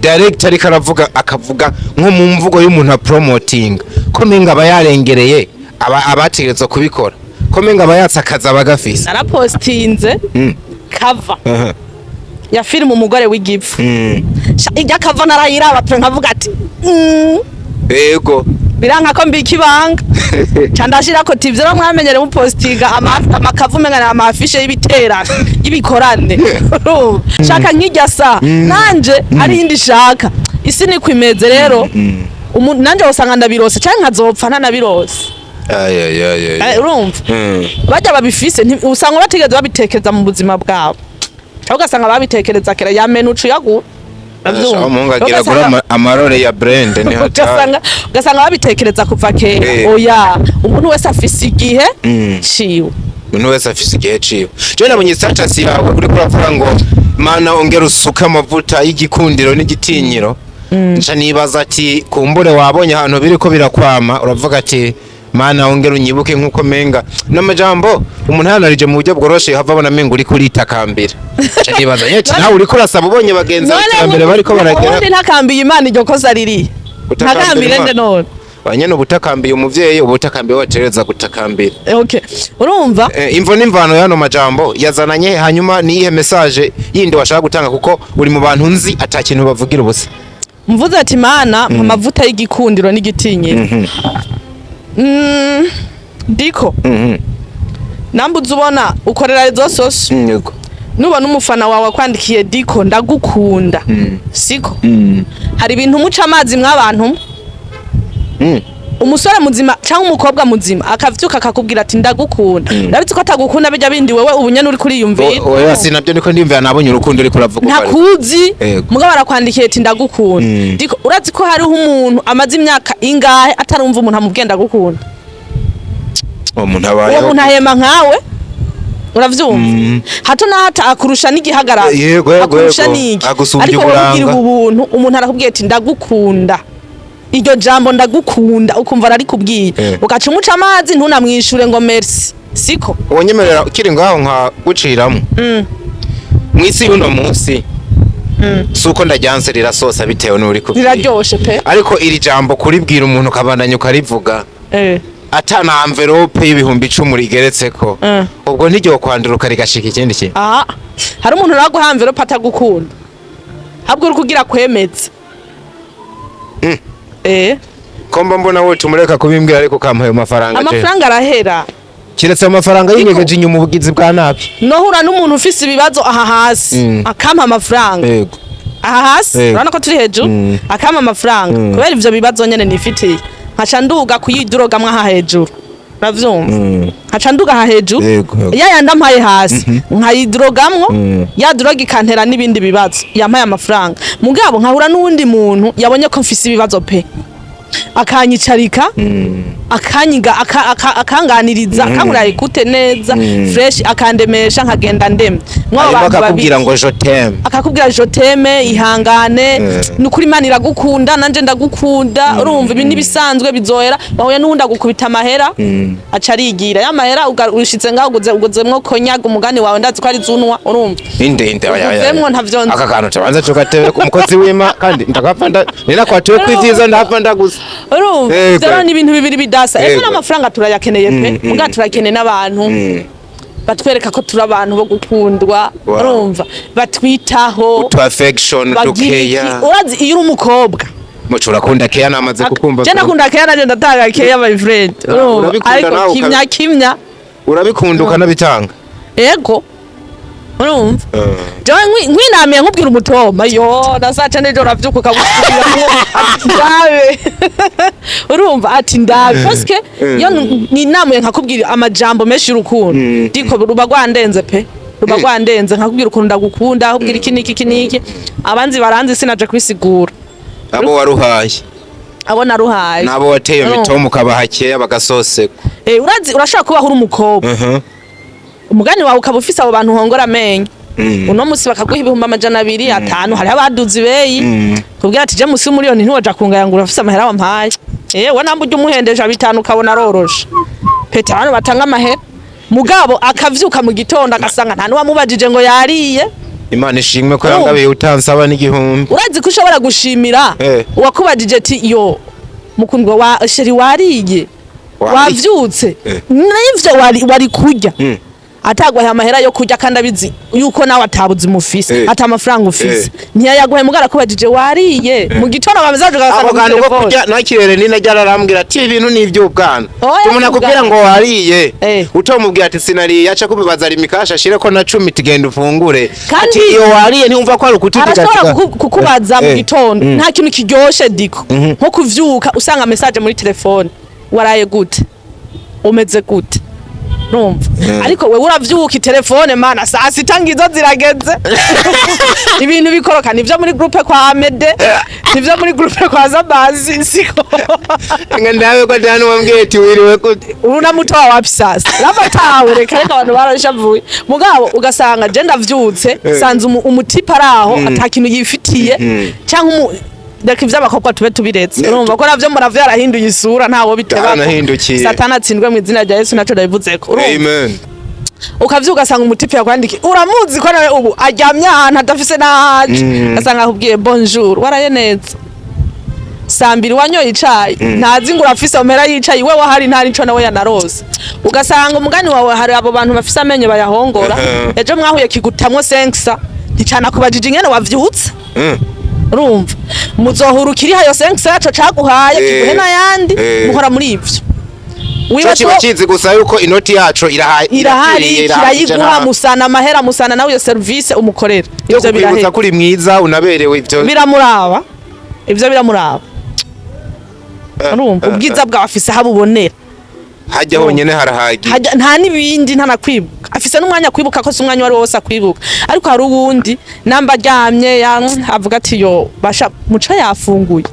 Speaker 2: director ariko aravuga, akavuga nko mu mvugo y'umuntu promoting, ko menga aba yarengereye aba abategerezwa kubikora, ko menga aba yatsakaza abagafise.
Speaker 1: Narapostinze cover ya filime Umugore w'Igipfu. Ijya cover narayiraba pe, nkavuga ati biranka ko mbika ibanga, ca ndashirako ati ivyo rero mwamenyere mupostinga amacover umenga ni amafishe y'ibiterane y'ibikorane. Urumva? Shaka nk'irya sa nanje ari iyindi shaka, isi niko imeze rero. Nanje wosanga ndabirose canke nkazopfa ntanabirose.
Speaker 2: Ay, ay, ay, ay.
Speaker 1: Urumva, bajya babifise usanga batigeze babitekereza mu buzima bwabo, cyangwa ugasanga babitekereza kera yamena uca uyagura.
Speaker 2: Aho umuhungu agira agura amarore ya brand ni hatari.
Speaker 1: Ugasanga babitekereza kuva kera. Oya, umuntu wese afise igihe ciwe.
Speaker 2: Umuntu wese afise igihe ciwe. Jewe nabonye status yawe uriko uravuga ngo "Mana, ongera usuke amavuta y'igikundiro n'igitinyiro." Nca nibaza ati kumbure wabonye ahantu biriko birakwama, uravuga ati "Mana, ongera unyibuke," nk'uko menga n'amajambo umuntu yanarije mu buryo bworoshe hava abona menga uriko uritakambira. Nca nibaza yeti nawe uriko urasaba ubonye bagenzi bawe iterambere bariko baragera.
Speaker 1: Ubundi ntakambiye Imana, iryo kosa riri
Speaker 2: Utakambira
Speaker 1: ntakambire
Speaker 2: Imana.
Speaker 1: nde none?
Speaker 2: Banyene ubutakambiye umuvyeyi, ubutakambiye watereza gutakambira.
Speaker 1: Okay, urumva.
Speaker 2: Imvo n'imvano y'ano majambo yazananye, hanyuma niyihe message yindi washaka gutanga, kuko uri mu bantu nzi ata kintu bavugira ubusa?
Speaker 1: Mvuze ati "Mana, mpa amavuta y'igikundiro n'igitinyiro." Ndiko nambuze ubona ukorera izo soso.
Speaker 2: Yego.
Speaker 1: Nubona umufana wawe akwandikiye "Diko, ndagukunda," siko hari ibintu muca amazi mw'abantu mwe. Umusore muzima cyangwa umukobwa muzima akavyuka akakubwira ati "Ndagukunda," ndabizi ko atagukunda bijya bindi wewe ubu nyene uri kuriyumvira.
Speaker 2: Oya, sinabyo niko ndiyumvira, nabonye urukundo uriko uravuga uko ari.
Speaker 1: Ntakuzi.
Speaker 2: Yego.
Speaker 1: Mugabo arakwandikiye ati "Ndagukunda." Diko, urazi ko hariho umuntu amaze imyaka ingahe atarumva umuntu amubwiye "Ndagukunda"?
Speaker 2: Uwo muntu
Speaker 1: Uwo
Speaker 2: abayeho
Speaker 1: muntu ahema nkawe, uravyumva, hato na hato akurusha n'igihagararo,
Speaker 2: Yego,
Speaker 1: akurusha
Speaker 2: yego.
Speaker 1: n'iki,
Speaker 2: Agusumbya
Speaker 1: ariko wowe
Speaker 2: uburanga.
Speaker 1: ugira ubuntu, umuntu arakubwiye ati "Ndagukunda," iryo jambo "ndagukunda" ukumva ararikubwiye, ugaca umuca amazi, ntunamwishure ngo "Merci," siko?
Speaker 2: Wonyemerera ukiri ngaho nka guciramo mw'isi y'uno munsi, si uko ndajyanse, rirasosa bitewe n'uri kubwira.
Speaker 1: Riraryoshe pe.
Speaker 2: Ariko iri jambo kuribwira umuntu ukabandanya ukarivuga ata na enveloppe y'10,000 rigeretseko, ubwo ntiryo kwanduruka rigashika ikindi kintu?
Speaker 1: Aha hari umuntu uraguha enveloppe atagukunda, ahubwo uri kugira kwemeza.
Speaker 2: Ko mba mbona wowe tumureka kubimbwira, ariko ukampa ayo mafaranga je.
Speaker 1: Amafaranga arahera.
Speaker 2: Kiretse ayo mafaranga yinyegeje inyuma ubugizi bwa nabi.
Speaker 1: Nohura n'umuntu ufise ibibazo aha hasi, akampa amafaranga aha hasi. Urabona ko turi hejuru. Akampa amafaranga kubera ivyo bibazo nyene nifitiye, nkaca nduga kuyidurogamwo aha hejuru, uravyumva, nkaca nduga aha hejuru.
Speaker 2: Yego.
Speaker 1: Ya yandi ampaye hasi nkayidurogamwo, ya droga ikantera n'ibindi bibazo yampaye amafaranga. Mugabo nkahura n'uwundi muntu yabonye ko mfise ibibazo pe, akanyicarika, akanyiga, akanganiriza, akankurira écoute neza fresh, akandemesha, nkagenda ndemye. Mw'abo
Speaker 2: Hanyuma
Speaker 1: bantu babiri
Speaker 2: akakubwira ngo "Je t'aime."
Speaker 1: Akakubwira "Je t'aime, ihangane, nukuri Imana iragukunda, nanje ndagukunda, urumva ibi nibisanzwe, bizohera." Bahuye n'uwundi agukubita amahera, aca arigira ya mahera, ushitse ngaho uguze uguzemwo konyaga, umugani wawe ndazi ko ari zunwa, urumva.
Speaker 2: Inde inde, oya, oya, oya.
Speaker 1: Uguzemwo ntavyo nzi.
Speaker 2: Aka kantu tubanza tugatebe ku mukozi w'ima, kandi ndagapfa nda ninakwatiwe kwivyiza, ndapfa ndagusa.
Speaker 1: Urumva, ivyo ni ibintu bibiri bidasa. Ese n'amafaranga turayakeneye pe, muga turakeneye n'abantu batwereka ko turi abantu bo gukundwa. Urumva, batwitaho,
Speaker 2: Tu affection
Speaker 1: bagira iki.
Speaker 2: dukeya.
Speaker 1: Urazi iyo uri umukobwa,
Speaker 2: Muco urakunda keya, namaze kukumva.
Speaker 1: Je nakunda keya, nanje ndatanga keya, my friend. Urumva,
Speaker 2: Urabikunda
Speaker 1: ariko
Speaker 2: nawe
Speaker 1: kimya kimya.
Speaker 2: Urabikunda ukanabitanga.
Speaker 1: Ego, urumva, jewe nkwinamiye nkubwira umutoma yo nasaca nejo, uravyuka ukabusubiramwo ati "Ndabe," urumva, ati "Ndabe," parce iyo ninamuye nkakubwira amajambo menshi y'urukundo, ndiko ruba rwandenze pe, ruba rwandenze, nkakubwira ukuntu ndagukunda, nkakubwira iki n'iki, iki n'iki. Abanzi baranzi, sinaje kwisigura.
Speaker 2: Abo waruhaye.
Speaker 1: Abo naruhaye.
Speaker 2: N'abo wateye
Speaker 1: Urumva.
Speaker 2: mitoma ukabaha keya bagasoseka.
Speaker 1: Urazi urashobora kubaho uri umukobwa, umugani wawe ukaba ufise abo bantu uhongora amenyo, uno musi bakaguha 200,000, 5, hariho abaduze ibeyi, kubwira ati "Je musi w'umuriyoni ntiwoja kungaya ngo urafise amahera wampaye." We namba ujya umuhendesha 5 ukabona aroroshe pete. Abantu batanga amahera, mugabo akavyuka mu gitondo agasanga nta n'uwamubajije ngo yariye.
Speaker 2: Imana ishimwe ko
Speaker 1: Urumva.
Speaker 2: yangabiye utansaba n'igihumbi.
Speaker 1: Urazi ko ushobora gushimira uwakubajije ati "Yo mukundwa wa chéri, wariye?" Wavyutse? N'ivyo wari kurya, atagwaye amahera yo kurya, kandi abizi yuko nawe atabuzi mufise, ata amafaranga ufise, ntiyayaguhaye, mugara akubajije "Wariye?" Mu gitondo bameze
Speaker 2: Ako kantu ko kurya nakirere nina ryararambwira ati "Ibintu ni iby'ubwana."
Speaker 1: Oya,
Speaker 2: Umuntu akubwira
Speaker 1: iby'ubwana.
Speaker 2: ngo "Wariye?" Utomubwira ati "Sinariye," aca kubibaza ari mikasha ashireko na 10, tugenda ufungure.
Speaker 1: Kandi
Speaker 2: Ati "Iyo wariye?" Ntiwumva ko ari
Speaker 1: arashobora
Speaker 2: ukutiga.
Speaker 1: kukubaza mu gitondo. Nta kintu kiryoshe, diko, nko kuvyuka usanga message muri telefone "Waraye gute?" Umeze gute? Urumva, ariko wewe uravyuka, itelefone mana, saa sita ngizo zirageze, ibintu bikoroka. Nivyo muri groupe kwa Amede, nivyo muri groupe kwa Zabazi, siko?
Speaker 2: Nga ndawe ko atanu wambwiye ati wiriwe gute.
Speaker 1: Unamutoa wapi sasa? Labatawe, reka reka, abantu barashavuye. Mugabo ugasanga je ndavyutse sanze umutipe araho ata kintu yifitiye, cyangwa reka ivy'abakobwa tube tubiretse. Urumva ko navyo muravyo yarahinduye isura, ntawo biteba.
Speaker 2: Yaranahindukiye.
Speaker 1: Satani atsindwe mu izina rya Yesu, naco ndabivuzeko. Urumva,
Speaker 2: Amen.
Speaker 1: ukavyuka ugasanga umutipe yakwandikiye, uramuzi ko nawe ubu aryamye ahantu adafise n'ahaje, ugasanga akubwiye: "Bonjour, waraye neza? Saa mbiri wanyoye icayi?" Ntazi ngo urafise amahera yicaye iwe wahari, nta nico nawe yanarose. Ugasanga umugani wawe, hari abo bantu bafise amenyo bayahongora. Ejo mwahuye kigutamwo senkisa, nticanakubajije ingene wavyutse. Urumva, muzohura ukiriha ayo senkisa yaco caguhaye, kiguhe n'ayandi. Muhora muri ivyo.
Speaker 2: Cyo
Speaker 1: Wibaza
Speaker 2: kiba kizi gusa yuko inoti yacu irahari.
Speaker 1: Irahari,
Speaker 2: irakwiriye,
Speaker 1: kirayiguha, musana amahera, musana nawe iyo service umukorera.
Speaker 2: Yo
Speaker 1: Ivyo
Speaker 2: kukwibutsa
Speaker 1: birahera.
Speaker 2: ko uri mwiza, unaberewe, ivyo
Speaker 1: Biramuraba, ivyo biramuraba. Urumva, ubwiza bwawe afise aho abubonera.
Speaker 2: Hajya honyene harahagiye.
Speaker 1: Nta n'ibindi, ntanakwibuka, afise n'umwanya kwibuka ko si umwanya wari wose akwibuka. Ariko hari uwundi namba aryamye avuga ati: "Yo basha muco yafunguye,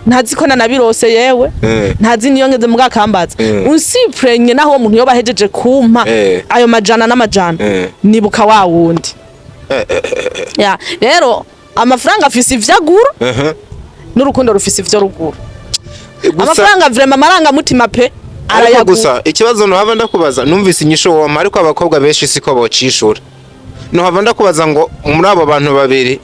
Speaker 1: ntazi ko nanabirose yewe." Ntazi niyo ngeze mu bwakambaza. Unsiprenye naho uwo muntu yoba ahejeje kumpa ayo majana n'amajana, nibuka wa wundi. Ya rero amafaranga afise ivyo agura, n'urukundo rufise ivyo rugura.
Speaker 2: Gusa
Speaker 1: Amafaranga vraiment, amarangamutima pe,
Speaker 2: ariko
Speaker 1: arayagura.
Speaker 2: Gusa ikibazo nohava ndakubaza, numvise inyishu wompa, ariko abakobwa benshi siko bocishura. Nohava ndakubaza ngo muri abo bantu babiri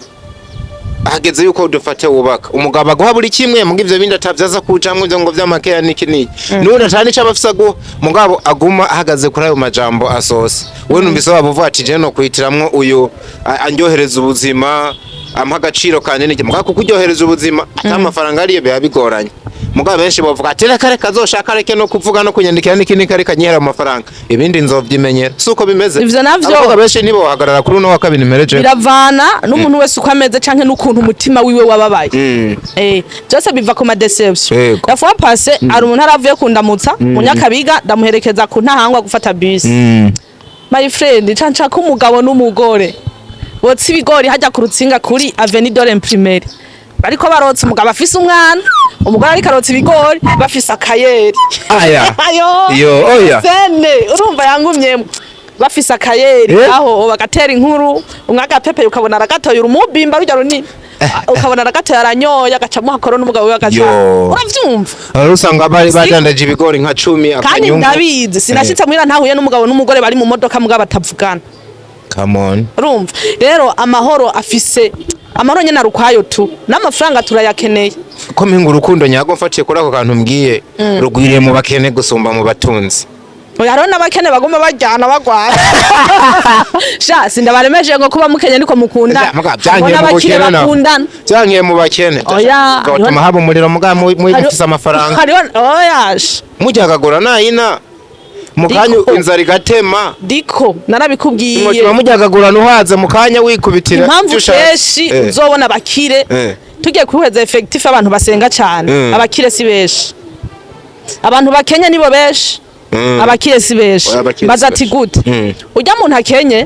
Speaker 2: hageze yuko dufate wubaka, umugabo aguha buri kimwe, muga ivyo bindi atavyaza kujamwo, ivyo ngo vy'amakeya niki niki, n'ubundi atari nico aba afise aguha, mugabo aguma ahagaze kuri ayo majambo asose. We numvise waba uvuga ati je no kwitiramwo uyu andyohereza ubuzima, ampa agaciro kanje niki, mugabo kuko uryohereza ubuzima ata amafaranga ariyo biba bigoranye. Mugabo benshi bavuga ati reka reka, azoshaka reke no kuvuga no kunyandikira niki niki, reka nyihera amafaranga, ibindi nzovyimenyera. Si uko bimeze?
Speaker 1: Ivyo navyo-
Speaker 2: Abakobwa benshi nibo bahagarara kuri uno wa kabiri mpereje.
Speaker 1: Biravana n'umuntu wese uko ameze canke n'ukuntu umutima wiwe wababaye. Byose biva ku ma déception. La fois passée hari umuntu aravuye kundamutsa mu Nyakabiga, ndamuherekeza ku Ntahangwa gufata bisi. My friend, ca nshaka umugabo n'umugore botsa ibigori hajya ku rutsinga kuri Avenue de l'Imprimerie, bariko barotsa, umugabo afise umwana, umugore ariko arotsa ibigori, bafise akayeri.
Speaker 2: Aya.
Speaker 1: Ayo.
Speaker 2: Yo, oya.
Speaker 1: Sene urumva yangumyemo, bafise akayeri, aho bagatera inkuru, umwe agapepeye, ukabona aragatoye urumubimba rujya runini, ukabona aragatoye, aranyoye, agaca amuhakoro n'umugabo we agaca.
Speaker 2: Yo.
Speaker 1: Uravyumva?
Speaker 2: Hari usanga bari badandaje ibigori nka 10
Speaker 1: Kandi
Speaker 2: akanyungu.
Speaker 1: ndabizi, sinashitse muhira ntahuye n'umugabo n'umugore bari mu modoka mugabo batavugana.
Speaker 2: Come on.
Speaker 1: Urumva rero, amahoro afise amahoro nyene arukwayo tu, n'amafaranga turayakeneye.
Speaker 2: Ko mpinga urukundo nyago, mfatiye kuri ako kantu mbwiye, rugwiriye mu bakene gusumba mu batunzi.
Speaker 1: Oya, hariho n'abakene baguma baryana bagwara sha, sindabaremeje ngo kuba mukenye niko mukundana.
Speaker 2: Muga, byankiye
Speaker 1: Hariho
Speaker 2: mu
Speaker 1: n'abakire
Speaker 2: bukene naho.
Speaker 1: bakundana.
Speaker 2: Byankiye mu bakene.
Speaker 1: Oya,
Speaker 2: Gatuma haba umuriro, muga mufise amafaranga.
Speaker 1: Hariho, oya sha.
Speaker 2: Mujyagagura nayina mu kanya.
Speaker 1: Diko.
Speaker 2: Inzara igatema.
Speaker 1: Diko narabikubwiye.
Speaker 2: Mutima mujyagagura ntuhaze mu kanya wikubitira
Speaker 1: Impamvu
Speaker 2: ivyo ushaka.
Speaker 1: kenshi uzobona abakire, tugiye kuheza effectif, abantu basenga cyane, abakire si benshi, abantu bakenye nibo benshi. Abakire si benshi.
Speaker 2: Oya, abakire si
Speaker 1: Baza ati
Speaker 2: benshi.
Speaker 1: gute? Ujya muntu akenye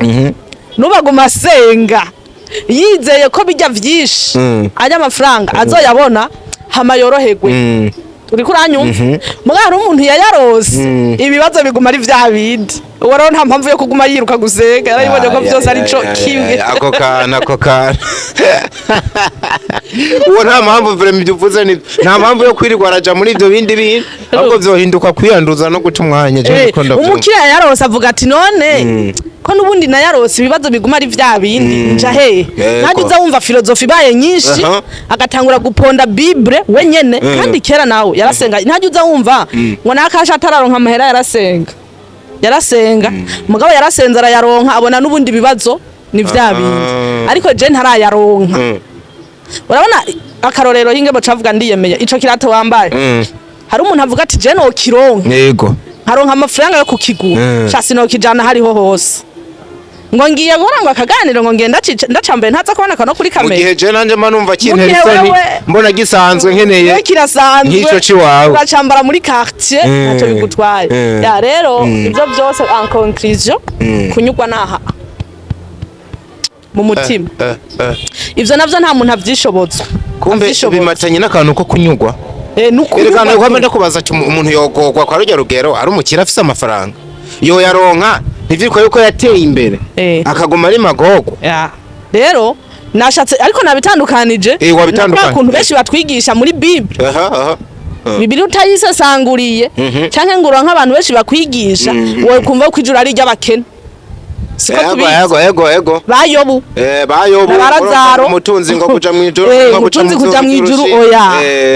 Speaker 1: nubaguma asenga yizeye ko bijya vyinshi, ajya amafaranga azoyabona hama yoroherwe. Uriko uranyumva? Mugabo hari umuntu yayarose, ibibazo biguma ari vya bindi. Uwo rero nta mpamvu yo kuguma yiruka gusenga, yarabibonye ko vyose ari co kimwe.
Speaker 2: Ako kantu, ako kantu, uwo nta mpamvu vraiment, ibyo uvuze ni nta mpamvu yo kwirirwa araja muri ibyo bindi bintu, ahubwo vyohinduka kwiyanduza no guta umwanya. Je niko ndavyumva.
Speaker 1: Umukiriya yarose avuga ati: "None ko n'ubundi nayarose, ibibazo biguma ari vya bindi, nja hehe?" Ntajya uza wumva filozofi ibaye nyinshi, agatangura guponda bible wenyene. Kandi kera nawe yarasenga. Ntajya uza wumva ngo nakasha atararonka amahera yarasenga, yarasenga. Mugabo yarasenze arayaronka, abona n'ubundi bibazo ni vya bindi. Ariko je ntarayaronka. Urabona akarorero hinge bacavuga ndiyemeye ico kirato wambaye, hari umuntu avuga ati: "Je nokironka, nkaronka amafaranga yo kukigura, sha sinokijana hariho hose." Ngo ngiye guhora ngo akaganiro, ngo ngiye ndacambaye, ntaza kuboneka no kuri
Speaker 2: Mu
Speaker 1: kamera.
Speaker 2: gihe je nanje mba numva kintera
Speaker 1: Mu gihe
Speaker 2: isoni, mbona gisanzwe, nkeneye
Speaker 1: We kirasanzwe.
Speaker 2: nk'ico ciwawe.
Speaker 1: Uracambara muri quartier, ntacyo bigutwaye. Ya rero, ibyo byose, en conclusion, kunyurwa naha mu mutima. Ivyo navyo nta muntu avyishobozwa.
Speaker 2: Kumbe
Speaker 1: Avyishobozwa.
Speaker 2: bimatanye n'akantu ko kunyurwa.
Speaker 1: Nukunyurwa.
Speaker 2: Erekana ko ndakubaza ati umuntu yogogwa kwa rujya rugero ari umukire afise amafaranga, yoyaronka ntivyitwa yuko yateye imbere, akaguma ari magogo.
Speaker 1: Ya. Rero nashatse, ariko nabitandukanije.
Speaker 2: Wabitandukanye.
Speaker 1: Na kwa kuntu benshi batwigisha muri Bible.
Speaker 2: Aha aha.
Speaker 1: Bibiliya utayisesanguriye canke ngo uronke abantu benshi bakwigisha, wowe kumva ko ijuru ari iry'abakene, siko tubizi.
Speaker 2: Ego ego ego.
Speaker 1: Bayobu.
Speaker 2: Bayobu.
Speaker 1: Na ba Lazaro.
Speaker 2: Umutunzi ngo kuja mwijuru, ngo kuja
Speaker 1: umutunzi
Speaker 2: mu
Speaker 1: kuja mwijuru, oya.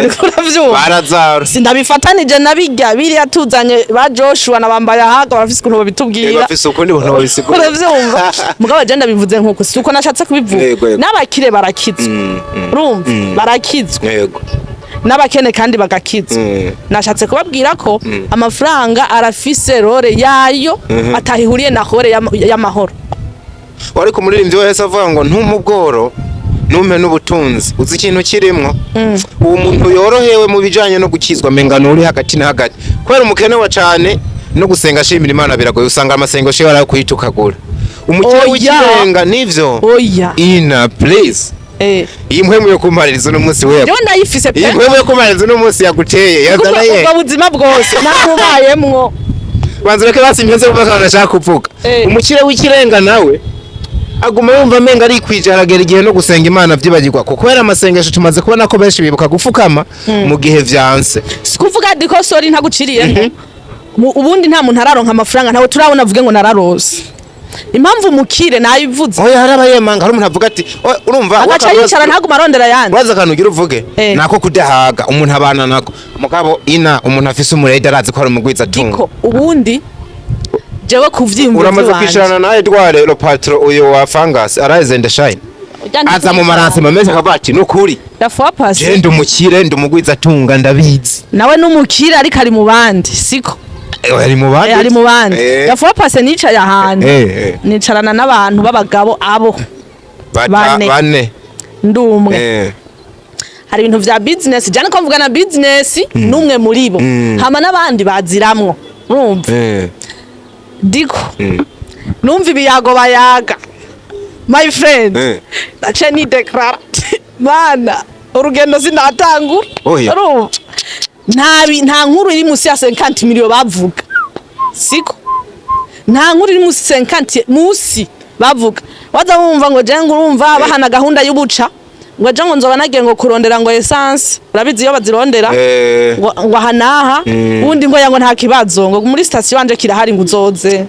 Speaker 1: Uriko uravyumva?
Speaker 2: Ba Lazaro.
Speaker 1: Sindabifatanije na biriya tuzanye ba Joshua na bambaye ahaga, barafise ukuntu babitubwira.
Speaker 2: Bafise ukundi buntu babisigura.
Speaker 1: Uravyumva? Mugabo je ndabivuze nkuko si uko nashatse kubivuga.
Speaker 2: Yego, yego.
Speaker 1: N'abakire barakizwa, urumva, barakizwa. N'abakene kandi bagakizwa. Nashatse kubabwira ko amafaranga arafise role yayo atahihuriye na role y'amahoro.
Speaker 2: Ariko umuririmbyi wese avuga ngo ntumpe ubworo, ntumpe n'ubutunzi, uzi ikintu kirimwo, uwo muntu yorohewe mu bijanye no gukizwa menga uri hagati na hagati, kubera umukene wa cane no gusenga ashimira Imana biragoye, usanga amasengesho yawe arakuyitukagura. Umukene
Speaker 1: Oya.
Speaker 2: w'ikirenga nivyo.
Speaker 1: Oya.
Speaker 2: Ina please, iyi mpwemu yo kumpaririza uno munsi we,
Speaker 1: Jewe ndayifise pe.
Speaker 2: iyi mpwemu yo kumpaririza uno munsi yaguteye yazana ye.
Speaker 1: Ubwo buzima bwose nabubayemwo.
Speaker 2: Banza ureke basi mpeze kuvuga akantu nashaka kuvuga. Umukire w'ikirenga nawe aguma yumva amenga ari kwijaragera igihe no gusenga Imana vyibagirwa, kuko kubera amasengesho tumaze kubona ko benshi bibuka gufukama mu gihe vyanse.
Speaker 1: Si kuvuga diko, sorry, ntaguciriye. Ubundi nta muntu araronka amafaranga, ntawe turabona avuge ngo nararose. Impamvu umukire nayivuze.
Speaker 2: Oya, hari abayemanga, hari umuntu avuga ati: "Oya, urumva
Speaker 1: Agaca yicara ntaguma arondera ayandi.
Speaker 2: Uraza akantu ugira uvuge, nako kudahaga umuntu abana nako." Mugabo ina umuntu afise umurede arazi ko ari umugwiza atunga.
Speaker 1: Diko, ubundi jewe kuvyimva
Speaker 2: Uramaze kwicarana na Edouard le patron uyu wa Fangas Arise and Shine, aza mu maransema meza akavuga ati: "Nukuri
Speaker 1: La fois passée,
Speaker 2: je ndi umukire, ndi umugwiza atunga, ndabizi."
Speaker 1: Nawe n'umukire, ariko ari mu bandi, siko?
Speaker 2: Ari mu bandi.
Speaker 1: Ari mu bandi. La fois passée nicaye ahantu, nicarana n'abantu b'abagabo abo bane.
Speaker 2: Bane.
Speaker 1: Ndumwe. Hari ibintu vya business jane ko mvuga na business n'umwe muri bo, hama n'abandi baziramwo, urumva? Diko, numva ibiyago bayaga, my friend, naciye nideklara: "Mana, urugendo sinatangura."
Speaker 2: Oya.
Speaker 1: Urumva, nta nkuru iri musi ya 50 million bavuga, siko? Nta nkuru iri musi 50 musi bavuga. Waza wumva ngo je ngo urumva bahana gahunda y'ubuca, ngo ejo ngo nzoba nagiye ngo kurondera ngo essence, urabizi iyo bazirondera, ngo aha n'aha. Ubundi ngo yango nta kibazo, ngo muri sitasiyo wanje kirahari, ngo uzoze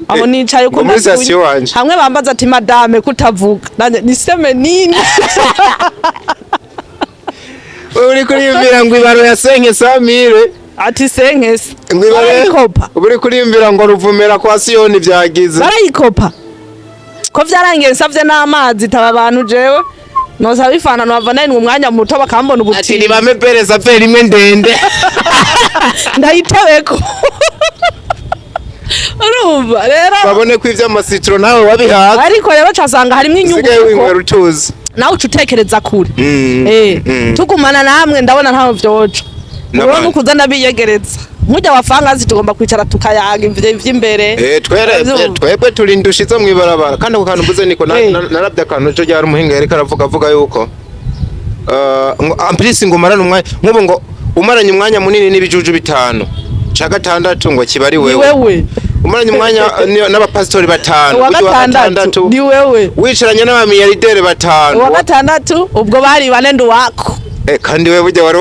Speaker 1: aho nicaye uko
Speaker 2: Ngo muri
Speaker 1: ndatuye.
Speaker 2: sitasiyo wanje.
Speaker 1: Hamwe bambaza ati: "Madame, kutavuga?" Nanje niseme nini?
Speaker 2: Wewe uri kuriyumvira ngo ibaro ya senke samire.
Speaker 1: Ati senkese.
Speaker 2: Ngo ibaro
Speaker 1: Barayikopa.
Speaker 2: Uri kuriyumvira ngo ruvumera kwa Siyoni vyagize.
Speaker 1: Barayikopa ko vyarangiye nsavye n'amazi taba abantu, jewe nosaba ifana nova nari umwanya muto bakambona.
Speaker 2: Ati
Speaker 1: Ubutindi.
Speaker 2: Nibame pereza pera imwe ndende.
Speaker 1: Ndayitebeko, urumva rero.
Speaker 2: Babone ko ivy'amasitro nawe wabihaza.
Speaker 1: Ariko rero casanga harimwo inyungu,
Speaker 2: usigaye
Speaker 1: kuko
Speaker 2: winywera utuzi.
Speaker 1: Nawe uca utekereza kure. Tugumana namwe ndabona ntaho vyoca.
Speaker 2: N'abandi.
Speaker 1: Urabona ukuza ndabiyegereza nkujya wafangazi, tugomba kwicara tukayaga ivyo vy'imbere.
Speaker 2: Twere
Speaker 1: Uravyumva?
Speaker 2: twebwe turi indushi zo mwibarabara, kandi ako kantu mvuze niko narabye akantu ejo ryari umuhinga yariko aravuga, avuga yuko ngo ampirisi ngo umarane umwanya nk'ubu, ngo umaranye umwanya munini n'ibijuju bitanu, ca gatandatu ngo kiba ari
Speaker 1: Ni
Speaker 2: wewe.
Speaker 1: wewe.
Speaker 2: Umaranye umwanya n'abapasitori batanu,
Speaker 1: Uwa
Speaker 2: burya uwa
Speaker 1: gatandatu ni wewe.
Speaker 2: Wicaranye n'abamiliyarderi batanu,
Speaker 1: Uwa gatandatu ubwo bari bane, nduwako.
Speaker 2: Kandi we burya wari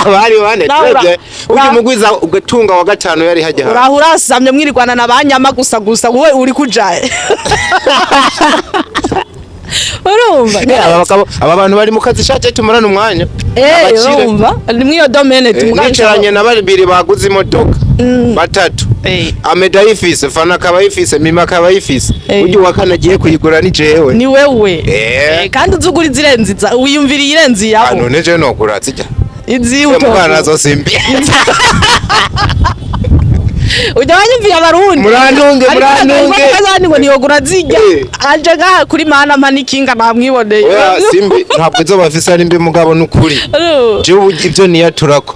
Speaker 2: bari bane.
Speaker 1: Nawe
Speaker 2: twebwe burya umugwiza ugatunga wa gatanu yari hajya hanze.
Speaker 1: Uraho urasamye mwirigwana na banyama gusa gusa, wowe uri kujaye, urumva?
Speaker 2: Aba bagabo, aba bantu bari mu kazi shaje, tumarane umwanya. Abakire.
Speaker 1: Urumva ni mwiyo domaine.
Speaker 2: Nicaranye na babiri baguze imodoka batatu, Ameda ayifise, Fana akaba ayifise, Mima akaba ayifise, burya uwa kane agiye kuyigura ni jewe.
Speaker 1: Ni wewe. Kandi uzugura izirenze wiyumvira iyirenze
Speaker 2: Ah,
Speaker 1: iyabo.
Speaker 2: none jewe nogura zijya
Speaker 1: Iziwe
Speaker 2: mugana
Speaker 1: utogura.
Speaker 2: nazo simbi.
Speaker 1: Ujya wanyumviye abarundi.
Speaker 2: Murantunge,
Speaker 1: Ariko
Speaker 2: murantunge.
Speaker 1: imodoka zandi ngo niyogura zijya. Aje ngaha kuri mana mpa n'ikinga namwiboneye.
Speaker 2: Oya, simbi, ntabwo izo bafise ari mbi, mugabo n'ukuri jewe ubu ibyo niyaturako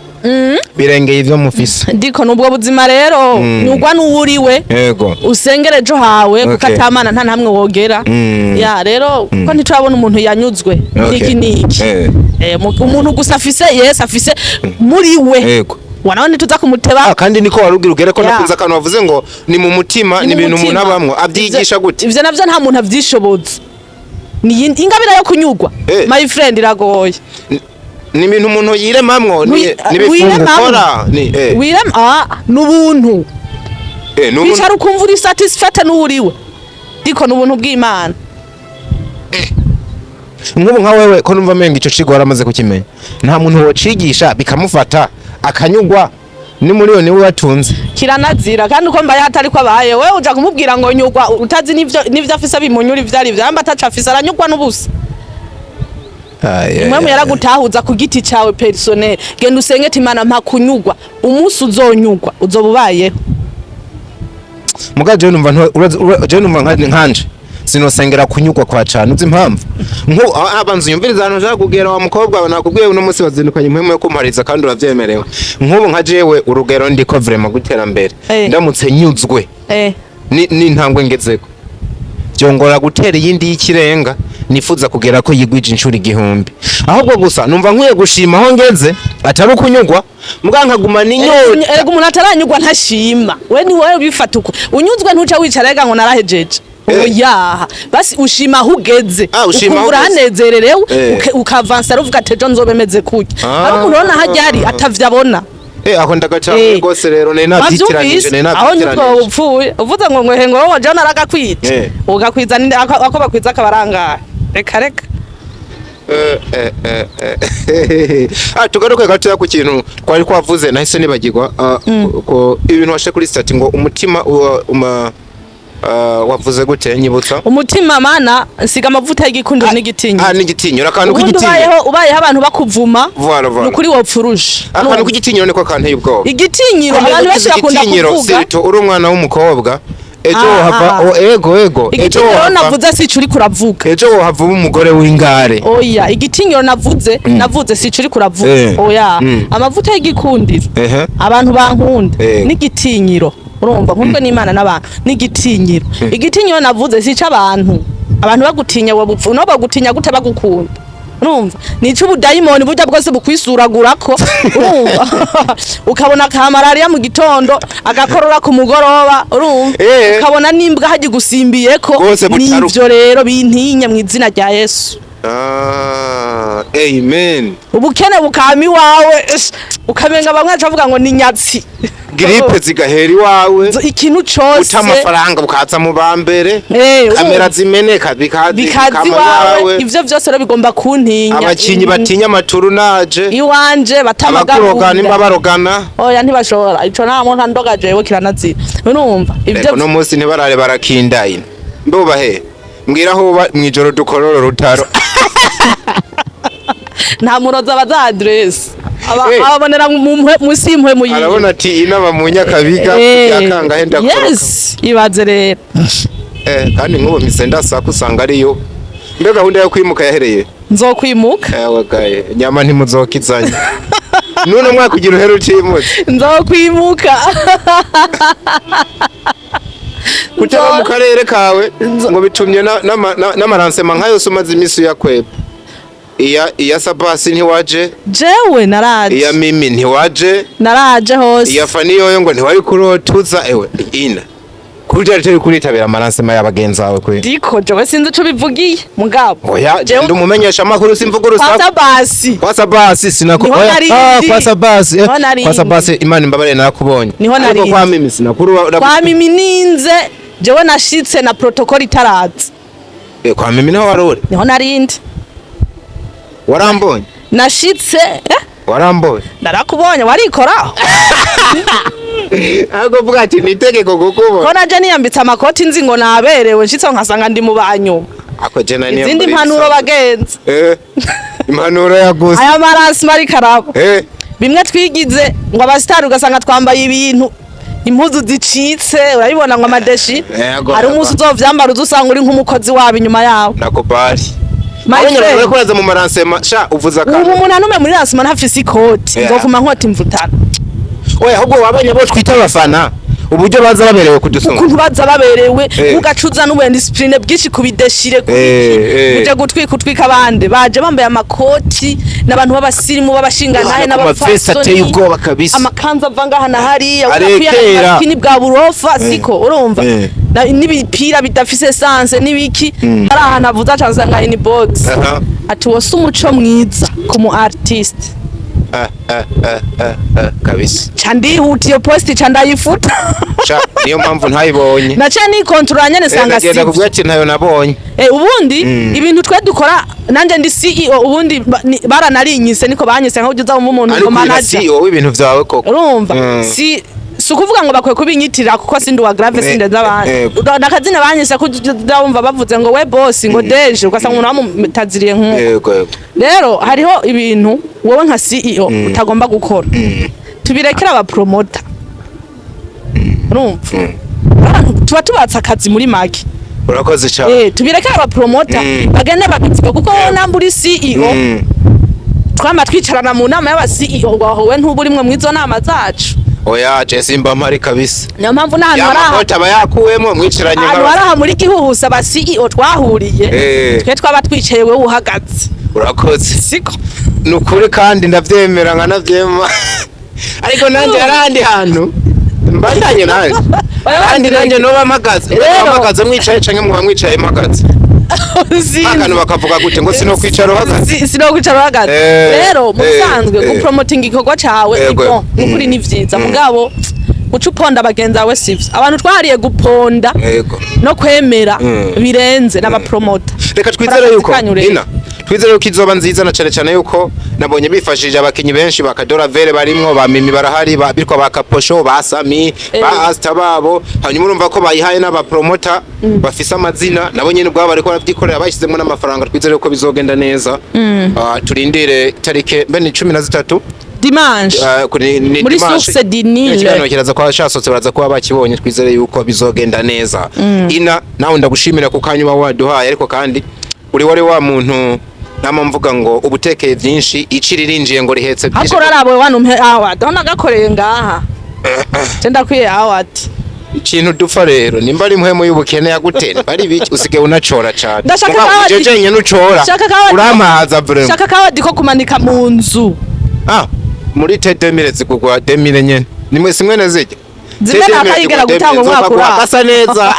Speaker 2: birengeye ivyo mufise.
Speaker 1: Ndiko nubwo buzima rero nyugwa n'uwuriwe, usengere ejo hawe, kuko atamana nta namwe wogera. Ya rero ko ntiturabona umuntu yanyuzwe niki niki. Umuntu gusa afise Yesu, afise muri we, wanawe ntituza kumuteba.
Speaker 2: Ah, kandi niko warubwira ugere ko nakunze akantu wavuze ngo ni mu mutima, ni
Speaker 1: mu
Speaker 2: ibintu umuntu
Speaker 1: mutima.
Speaker 2: abamwo abyigisha gute?
Speaker 1: Ivyo navyo nta muntu avyishoboza, ni ingabire yo kunyugwa. My friend, iragoye.
Speaker 2: Ni ibintu umuntu yiremamwo, ni ni
Speaker 1: wiremamwo.
Speaker 2: ukora ni
Speaker 1: Wirem, ah, n'ubuntu.
Speaker 2: N'ubuntu.
Speaker 1: Wicara ukumva uri satisfied n'uwuriwe, ndiko n'ubuntu bw'Imana.
Speaker 2: Nk'ubu nka wewe ko numva menga ico cigo waramaze kukimenya, nta muntu wocigisha bikamufata akanyugwa ni miliyoni we watunze?
Speaker 1: Kiranazira, kandi uko mbaye hatari ko abaye, wewe uja kumubwira ngo nyugwa utazi n'ivyo afise bimunyura ivyo ari vyo, yamba ataco afise aranyugwa n'ubusa. Umwe yaragutahuza ku giti cawe personnel, genda usenge ati: "Imana, mpa kunyugwa." Umunsi uzonyugwa uzoba ubayeho.
Speaker 2: Muga jewe numva jewe numva nkanje sinosengera kunyugwa kwa cane. Uzi impamvu? Nko abanza unyumviriza ahantu ushaka kugera, wa mukobwa wawe. Nakubwiye uno munsi wazindukanye impwemu yo kumpariza kandi uravyemerewe. Nk'ubu nka jewe urugero ndiko vraiment gutera mbere, ndamutse nyuzwe ni intambwe ngezeko, byongora gutera iyindi y'ikirenga nifuza kugera ko yigwije inshuro 1000. Ahubwo gusa numva nkwiye gushima aho ngeze, atari ukunyugwa, muga nkaguma n'inyota.
Speaker 1: Erega umuntu ataranyugwa ntashima. We ni wowe ubifata uko unyuzwe, ntuca wicara rega ngo narahejeje. Oya, basi ushima aho ugeze.
Speaker 2: Ah, ushima aho
Speaker 1: ukumva
Speaker 2: ugeze.
Speaker 1: urahanezererewe, ukavansa uvuga ati: "Ejo nzobe meze kurya." Ari umuntu ubona hajya ari atavyo abona.
Speaker 2: Aho ndagacamuye rwose rero, nari navyitiranije, nari
Speaker 1: Aho nyutwo
Speaker 2: navyitiranije.
Speaker 1: upfuye uvuze ngo ngwehe ngo wowe jewe naragakwica, ugakwiza ninde? Ako bakwiza akabarangaye, reka reka.
Speaker 2: Ah, tugaruke gatoya ku kintu twari twavuze nahise nibagirwa. Ko ibintu washe kuri statut ngo umutima wavuze gute? Nyibutsa.
Speaker 1: Umutima, mana, nsiga amavuta y'igikundiro n'igitinyiro.
Speaker 2: Ah, n'igitinyiro, akantu
Speaker 1: Ubundi
Speaker 2: k'igitinyiro.
Speaker 1: ubayeho abantu bakuvuma,
Speaker 2: Voilà, voilà.
Speaker 1: ni ukuri wopfuruje.
Speaker 2: Akantu k'igitinyiro niko kanteye ubwoba.
Speaker 1: Igitinyiro, abantu benshi bakunda
Speaker 2: Igitinyiro,
Speaker 1: kuvuga.
Speaker 2: Sirito uri umwana w'umukobwa, ejo wohava
Speaker 1: Ah.
Speaker 2: oh, ego ego, ejo
Speaker 1: Igitinyiro
Speaker 2: wohava
Speaker 1: navuze si ico uriko uravuga.
Speaker 2: Ejo wohava uba umugore w'ingare.
Speaker 1: Oya, igitinyiro navuze si ico uriko uravuga. Oya. Amavuta y'igikundiro, abantu bankunda, n'igitinyiro. Urumva nkundwe n'Imana n'abantu n'igitinyiro. Igitinyiro navuze si ic'abantu. Abantu bagutinya wabupfu no bagutinya gute bagukunda? Urumva ni ic'ubudayimoni burya bwose bukwisuragurako. Urumva ukabona ka malaria mu gitondo, agakorora ku mugoroba, urumva ukabona n'imbwa haji gusimbiyeko.
Speaker 2: Bwose butaruka.
Speaker 1: Nivyo rero bintinya mu izina rya Yesu.
Speaker 2: Ah, amen.
Speaker 1: Ubukene bukama iwawe, ukamenga bamwe baca ngo ni nyatsi.
Speaker 2: Grippe zigahera iwawe.
Speaker 1: Ikintu cose.
Speaker 2: Uta amafaranga bukaza mu ba mbere, kamera zimeneka bikaza
Speaker 1: bikaza
Speaker 2: bikama
Speaker 1: iwawe.
Speaker 2: iwawe.
Speaker 1: Ivyo vyose rero bigomba kuntinya.
Speaker 2: Abakinyi batinya amaturunaje.
Speaker 1: Iwanje
Speaker 2: abakurogana
Speaker 1: batamagahunda.
Speaker 2: Nimba barogana.
Speaker 1: Oya, ntibashobora. Ico nta muntu andoga jewe, kiranazira. Urumva ivyo.
Speaker 2: Reko no munsi ntibarare barakindaye. Mbubahe, mbwira aho uba mw'ijoro dukorora urutaro.
Speaker 1: Nta murozi abaza adresse. Ababonera musi y'impwemu yiwe.
Speaker 2: Arabona ati inama mu Nyakabiga yakangahe ndakoroka.
Speaker 1: Yes, ibaze rero.
Speaker 2: Kandi nk'ubu mpise ndasaka usanga ariyo. Mbe gahunda yo kwimuka yahereye?
Speaker 1: Nzokwimuka.
Speaker 2: Ewe gaye, nyama ntimuzokizanye nuno mwaka ugira uhere utimutse.
Speaker 1: Nzokwimuka.
Speaker 2: Kutaba mu karere kawe ngo bitumye n'amaransema nka yose umaze iminsi uyakweba. Iya Sabasi ntiwaje.
Speaker 1: Jewe naraje.
Speaker 2: Iya Mimi ntiwaje.
Speaker 1: Naraje hose.
Speaker 2: Iya Fani yoyo ngo ntiwari kurotuza. Ewe ina kuri tari kuritabira amaransema y'abagenzi bawe kwe.
Speaker 1: Ndiko jewe sinzi ico bivugiye mugabo.
Speaker 2: Oya.
Speaker 1: Jewe
Speaker 2: ndi umumenyesha amakuru, simvuga
Speaker 1: kwa
Speaker 2: urusaku.
Speaker 1: Sabasi.
Speaker 2: Kwa Sabasi sinako.
Speaker 1: Niho
Speaker 2: Oya,
Speaker 1: nari
Speaker 2: ah,
Speaker 1: ndi.
Speaker 2: kwa Sabasi
Speaker 1: Niho nari
Speaker 2: kwa
Speaker 1: ndi.
Speaker 2: Sabasi, Imana imbabare, nakubonye.
Speaker 1: Niho nari
Speaker 2: Ariko kwa
Speaker 1: ndi.
Speaker 2: Mimi sinakuru.
Speaker 1: Kwa Mimi ninze jewe nashitse na protocol itaraza.
Speaker 2: Kwa Mimi niho wari uri?
Speaker 1: Niho narindi.
Speaker 2: Warambonye?
Speaker 1: Nashitse,
Speaker 2: Warambonye?
Speaker 1: Narakubonye, warikoraho.
Speaker 2: Ahubwo vuga ati ni itegeko kukubona.
Speaker 1: Ko naje niyambitse amakoti nzi ngo naberewe, nshitse nkasanga ndi mu banyuma.
Speaker 2: Ako je nani?
Speaker 1: Izindi mpanuro, bagenzi.
Speaker 2: Impanuro yaguse.
Speaker 1: Aya marasi mari karabo, bimwe twigize ngo abasitari, ugasanga twambaye ibintu Impuzu zicitse, urabibona ngo amadéchirés.
Speaker 2: Yego,
Speaker 1: Hari
Speaker 2: yego.
Speaker 1: umunsi uzovyambara, uza usanga uri nk'umukozi wabo inyuma yawo.
Speaker 2: Nakubali.
Speaker 1: My
Speaker 2: Abonye
Speaker 1: friend.
Speaker 2: bariko baraza mu maransema sha, uvuza
Speaker 1: Ubu
Speaker 2: akantu.
Speaker 1: umuntu anume muri lancement ntafise ikoti, nzovuma nkota imvutano.
Speaker 2: Oya, ahubwo wabonye abo twita abafana uburyo baza baberewe kudusumba.
Speaker 1: Ukuntu baza baberewe, ugacuza n'ubu indiscipline bwinshi ku bidéchirés, ku biki, uje gutwika, utwika abandi baje bambaye amakoti n'abantu b'abasirimu, b'abashingantahe.
Speaker 2: Ku mafesi ateye ubwoba kabisa.
Speaker 1: Amakanzu ava ngaha na hariya.
Speaker 2: Arekera.
Speaker 1: Kini bwa burofa siko, urumva? N'ibipira bidafise sens n'ibiki. Ari ahantu avuze acanza nka inbox, ati wose umuco mwiza ku mu artiste.
Speaker 2: Ah, ah, ah, ah, ah, kabisa.
Speaker 1: Ca ndihuta, iyo post ca ndayifuta.
Speaker 2: Sha, niyo mpamvu ntayibonye.
Speaker 1: Naciye nikontorora nyene, sanga
Speaker 2: Ndagenda
Speaker 1: sivyo.
Speaker 2: kuvuga ati ntayo nabonye.
Speaker 1: Ubundi ibintu twe dukora, nanje ndi CEO ubundi, baranarinyise, niko banyise, nkaho uza wumva umuntu ngo
Speaker 2: Ariko uri na
Speaker 1: manager.
Speaker 2: CEO w'ibintu vyawe koko.
Speaker 1: Urumva, si ukuvuga ngo bakwiye kubinyitirira, kuko sindi uwa grave, sinde z'abandi. Nakazina banyise ko uza wumva bavuze ngo we boss, ngo deje, ugasanga umuntu bamutaziriye nk'uko.
Speaker 2: Yego yego.
Speaker 1: Rero hariho ibintu wowe nka CEO utagomba gukora, tubirekere abapromoter. Urumva, abantu tuba tubatse akazi muri make.
Speaker 2: Urakoze cyane.
Speaker 1: Tubirekere abapromoter, bagende babivuga, kuko wowe namba uri CEO, twama twicarana mu nama y'aba CEO, ngo aho we ntuba urimwe mw'izo nama zacu.
Speaker 2: Oya, je simba mpari kabisa.
Speaker 1: Niyo mpamvu n'ahantu hari aha,
Speaker 2: Yamakoti aba yakuwemo mwicaranye
Speaker 1: ahantu
Speaker 2: nk'aba.
Speaker 1: hari aha muri gihuhusa aba CEO twahuriye, twe twaba twicaye, wowe uhagaze.
Speaker 2: Urakoze.
Speaker 1: Siko?
Speaker 2: Ni ukuri, kandi ndavyemera nkanavyema, ariko nanjye hari ahandi hantu mbandanye nanjye, kandi nanjye noba mpagaze. Mpagaze mwicaye canke muba mwicaye mpagaze?
Speaker 1: Sinzi.
Speaker 2: Akantu bakavuga gute ngo sinokwicara uhagaze?
Speaker 1: Sinokwicara uhagaze. Rero mu bisanzwe, gupromotinga igikorwa cawe ni bon, ni ukuri ni vyiza, mugabo guca uponda bagenzi bawe sivyo. Abantu twahariye guponda no kwemera birenze n'abapromota.
Speaker 2: Reka twizere yuko
Speaker 1: Kanyu rero.
Speaker 2: Ina, twizere yuko izoba nziza, na cane cane yuko nabonye bifashije abakinyi benshi ba Kadora Vere barimwo, ba Mimi barahari, ba bitwa ba Kaposho, ba Sami, ba Asta babo. Hanyuma urumva ko bayihaye n'abapromota bafise amazina, nabo nyene ubwabo bariko baravyikorera, bashyizemo n'amafaranga. Twizere yuko bizogenda neza. Ah, turindire tarike mbe ni 13.
Speaker 1: Dimanche.
Speaker 2: Ah, ni
Speaker 1: Muri
Speaker 2: dimanche.
Speaker 1: Source du Nil.
Speaker 2: Ikiganiro kiraza kuba casotse, baraza kuba bakibonye. Twizere yuko bizogenda neza. Ina, nawe ndagushimira ku kanya uba waduhaye, ariko kandi uri wari wa muntu nama mvuga ngo ubutekeye byinshi, ici ririnjiye ngo rihetse byinshi.
Speaker 1: Ariko rarabo wanumpe award aho nagakoreye ngaha, je ndakwiye award.
Speaker 2: Ikintu dupfa rero, nimba ari impwemu y'ubukene yagutera, nimba ari ibiki, usigaye unacora cane.
Speaker 1: Ndashaka
Speaker 2: Mugabo
Speaker 1: kawadi.
Speaker 2: jeje nyene ucora.
Speaker 1: Shaka kawadi.
Speaker 2: Urampaza vraiment.
Speaker 1: Shaka kawadi ko kumanika mu nzu.
Speaker 2: Ah, muri T2000 zigugwa 2000 nyene, nimwe simwe nazijya.
Speaker 1: Zimwe ntakayigera gutanga umwaka uraha.
Speaker 2: Gasa neza.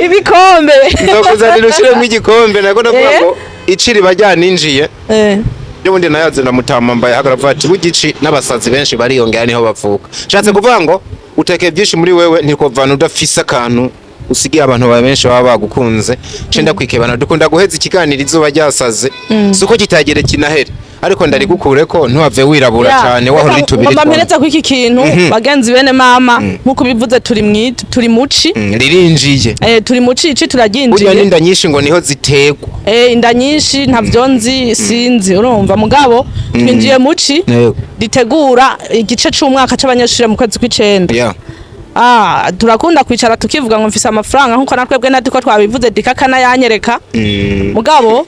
Speaker 1: Ibikombe.
Speaker 2: Nzokuzanira ushiremo igikombe, nako ndavuga ngo ici riba ryaninjiye. N'ubundi nayaze ndamutama mbaye hagaravuga ati bugici n'abasazi benshi bariyongera niho bavuka. Nshatse kuvuga ngo utekeye byinshi muri wewe, ntikovana udafise akantu usigiye abantu bawe benshi baba bagukunze. Nce ndakwikebana, dukunda guheza ikiganiro izuba ryasaze, si uko kitagere kinahere, ariko ndarigukure ko ntuhave wirabura cyane wahora uri
Speaker 1: Ngomba mpereze ku iki kintu, bagenzi bene mama, nkuko bivuze, turi mwi turi muci.
Speaker 2: Ririnjiye.
Speaker 1: Turi muci, ici
Speaker 2: Burya
Speaker 1: turaryinjiye.
Speaker 2: N'inda nyinshi ngo niho zitegwa.
Speaker 1: Inda nyinshi ntavyo nzi, sinzi, urumva, mugabo twinjiye muci ritegura igice c'umwaka c'abanyeshuri mu kwezi kw'icenda. Ah, turakunda kwicara tukivuga ngo mfise amafaranga, nkuko natwebwe natiko twabivuze, dikakana yanyereka. Mugabo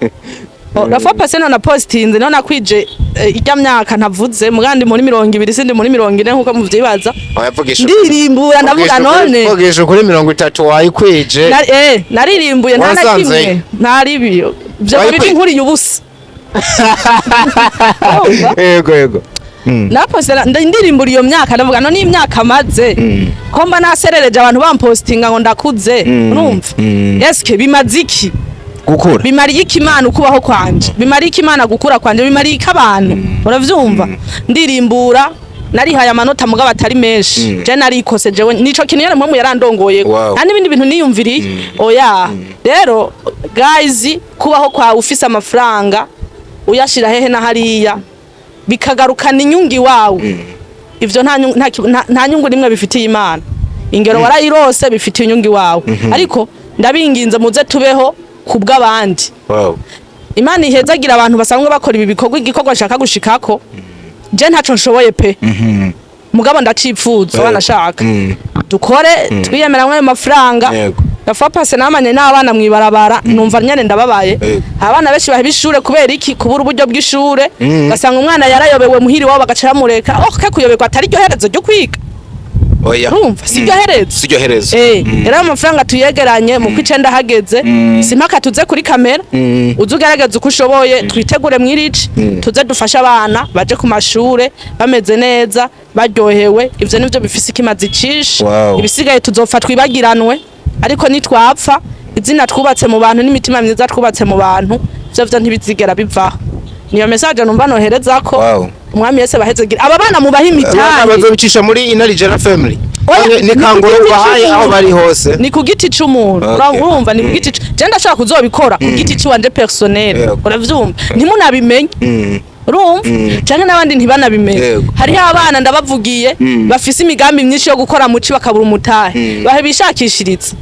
Speaker 1: la fois passée none postinze none nakwije ijya myaka ntavuze, mugandi muri 20, sindi muri 40 nkuko muvyibaza.
Speaker 2: Oyavugisha.
Speaker 1: Ndirimbura, ndavuga none.
Speaker 2: Vugisha kuri 30 wayikwije.
Speaker 1: Naririmbuye nta na
Speaker 2: Wasanze.
Speaker 1: kimwe, nta ribiyo vyo
Speaker 2: Wayikwije.
Speaker 1: biri nkuriye ubusa. Urumva?
Speaker 2: Yego.
Speaker 1: Naposte ndirimbura iyo myaka, ndavuga none imyaka maze ko mba naserereje abantu bampostinga ngo ndakuze, urumva, eske bimaze iki?
Speaker 2: Gukura.
Speaker 1: Bimariye iki Imana ukubaho kwanje? Bimariye iki Imana gukura kwanje? Bimariye iki abantu? Uravyumva, ndirimbura narihaye amanota, mugabo atari menshi. Je narikose jewe, nico kintu nyene mpamvu yarandongoye. Nta n'ibindi bintu niyumviriye, oya. Rero guys, kubaho kwawe ufise amafaranga uyashira hehe na hariya bikagarukana inyungu iwawe, ivyo nta nyungu nimwe bifitiye Imana. Ingero warayirose, bifitiye inyungu iwawe, ariko ndabinginze muze tubeho kubw'abandi. Imana ihezagira abantu basanzwe bakora ibi bikorwa. Igikorwa nshaka gushikako, je ntaco nshoboye pe. Mugabo ndacipfuza, banashaka dukore twiyemera ayo mafaranga. Gafa pase namanye n'abana mwibarabara, numva nyene ndababaye. Abana benshi baheba ishure kubera iki? Kubura uburyo bw'ishure. Gasanga umwana yarayobewe muhiri wabo, bagaca bamureka. Oh, ke kuyoberwa atari ryo herezo ryo kwiga.
Speaker 2: Oya.
Speaker 1: Urumva, si ryo herezo.
Speaker 2: Si ryo herezo.
Speaker 1: Rero ayo mafaranga tuyegeranye mu kw'icenda hageze, simpaka tuze kuri kamera, uze ugerageze uko ushoboye, twitegure mwirici, tuze dufashe abana baje ku mashure bameze neza, baryohewe. Ivyo nivyo bifise ikimazi cinshi. Ibisigaye tuzopfa twibagiranwe, ariko nitwapfa, izina twubatse mu bantu n'imitima myiza twubatse mu bantu, ivyo vyo ntibizigera bivaho. Niyo message numva noherezako. Umwami Yesu abahezegira aba bana, mubahe
Speaker 2: Abana
Speaker 1: imitahe.
Speaker 2: bazobicisha muri Inarijera Family?
Speaker 1: Oya,
Speaker 2: Ni
Speaker 1: ni ku
Speaker 2: kanguro
Speaker 1: giti
Speaker 2: ubahaye aho
Speaker 1: c'umuntu.
Speaker 2: bari hose.
Speaker 1: Ni ku giti c'umuntu. Urumva, ni ku giti je ndashaka kuzobikora ku giti ciwanje personnel. Uravyumva, ntimunabimenye. Urumva, canke n'abandi ntibanabimenye. Hariho abana, ndabavugiye, bafise imigambi myinshi yo gukora muci, bakabura umutahe, bahe bishakishiriza,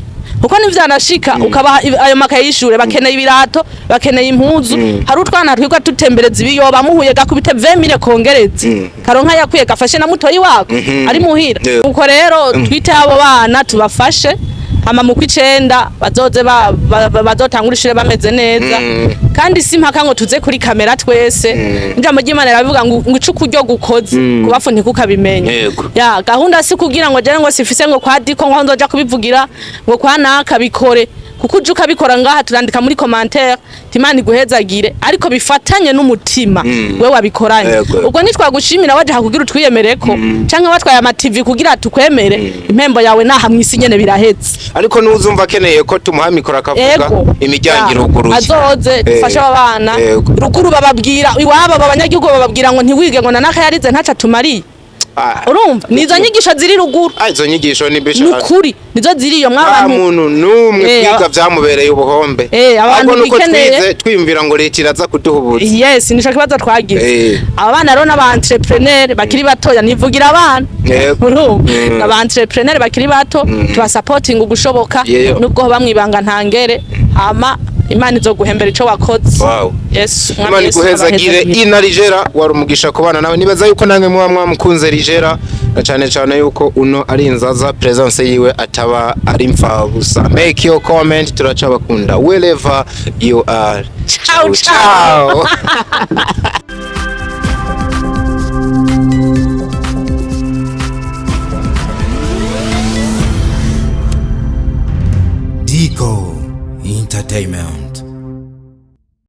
Speaker 1: kuko nivyanashika ukabaha ayo makaye y'ishure, bakeneye ibirato, bakeneye impuzu. Hari utwana twigwa dutembereza ibiyoba, muhuye gakubite 20 000 kongereze karonka yakwiye, gafashe na mutoyi wako ari muhira. Uko rero twite abo bana, tubafashe, hama mu kw'icenda bazoze bazotangura ishure bameze neza. Kandi si impaka ngo tuze kuri kamera twese. Ijambo ry'Imana riravuga ngo ico ukuryo gukoze kubafu ntikukabimenye. Ya gahunda si kugira ngo jere ngo sifise ngo kwa diko ngo nzoja kubivugira ngo kwa naka. Bikore kuko uje ukabikora ngaha, turandika muri commentaire Imana iguhezagire, ariko bifatanye n'umutima we wabikoranye. Ubwo nitwagushimira waje kugira utwiyemereko canke watwaye ama TV kugira tukwemere, impembo yawe naha mwisi nyene birahetse.
Speaker 2: Ariko n'uzumva akeneye ko tumuha mikoro akavuga, imiryango iruguruye.
Speaker 1: Azoze dufashe aba bana. Ruguru bababwira iwabo, aba banyagihugu bababwira ngo ntiwige, ngo nanaka yarize ntaco atumariye. Urumva, nizo nyigisho ziri ruguru.
Speaker 2: Ah, izo nyigisho ni mbisha.
Speaker 1: Nukuri nizo ziri iyo
Speaker 2: Nta
Speaker 1: mwabantu.
Speaker 2: muntu n'umwe kwiga vyamubereye ubuhombe.
Speaker 1: Abantu
Speaker 2: Ahubwo nuko
Speaker 1: bikeneye.
Speaker 2: twize twiyumvira ngo leta iraza kuduha ubuzi.
Speaker 1: Yes, nico kibazo twagize. Aba bana rero n'aba entrepreneur bakiri batoya, nivugira abana. Urumva, aba entrepreneur bakiri bato tubasapotinga ugushoboka, nubwo bamwibanga ntangere, hama Imana izoguhembera ico wakoze. Yes, Umwami
Speaker 2: Imana
Speaker 1: Yesu
Speaker 2: iguhezagire.
Speaker 1: abahezagire.
Speaker 2: Ina Rigera, wari umugisha kubana nawe. Nibaza yuko namwe muba mwamukunze Rigera, na cane cane yuko uno ari inzaza, presence yiwe ataba ari mfabusa. Make your comment, turacabakunda wherever you are.
Speaker 1: Ciao, ciao.
Speaker 2: Ciao.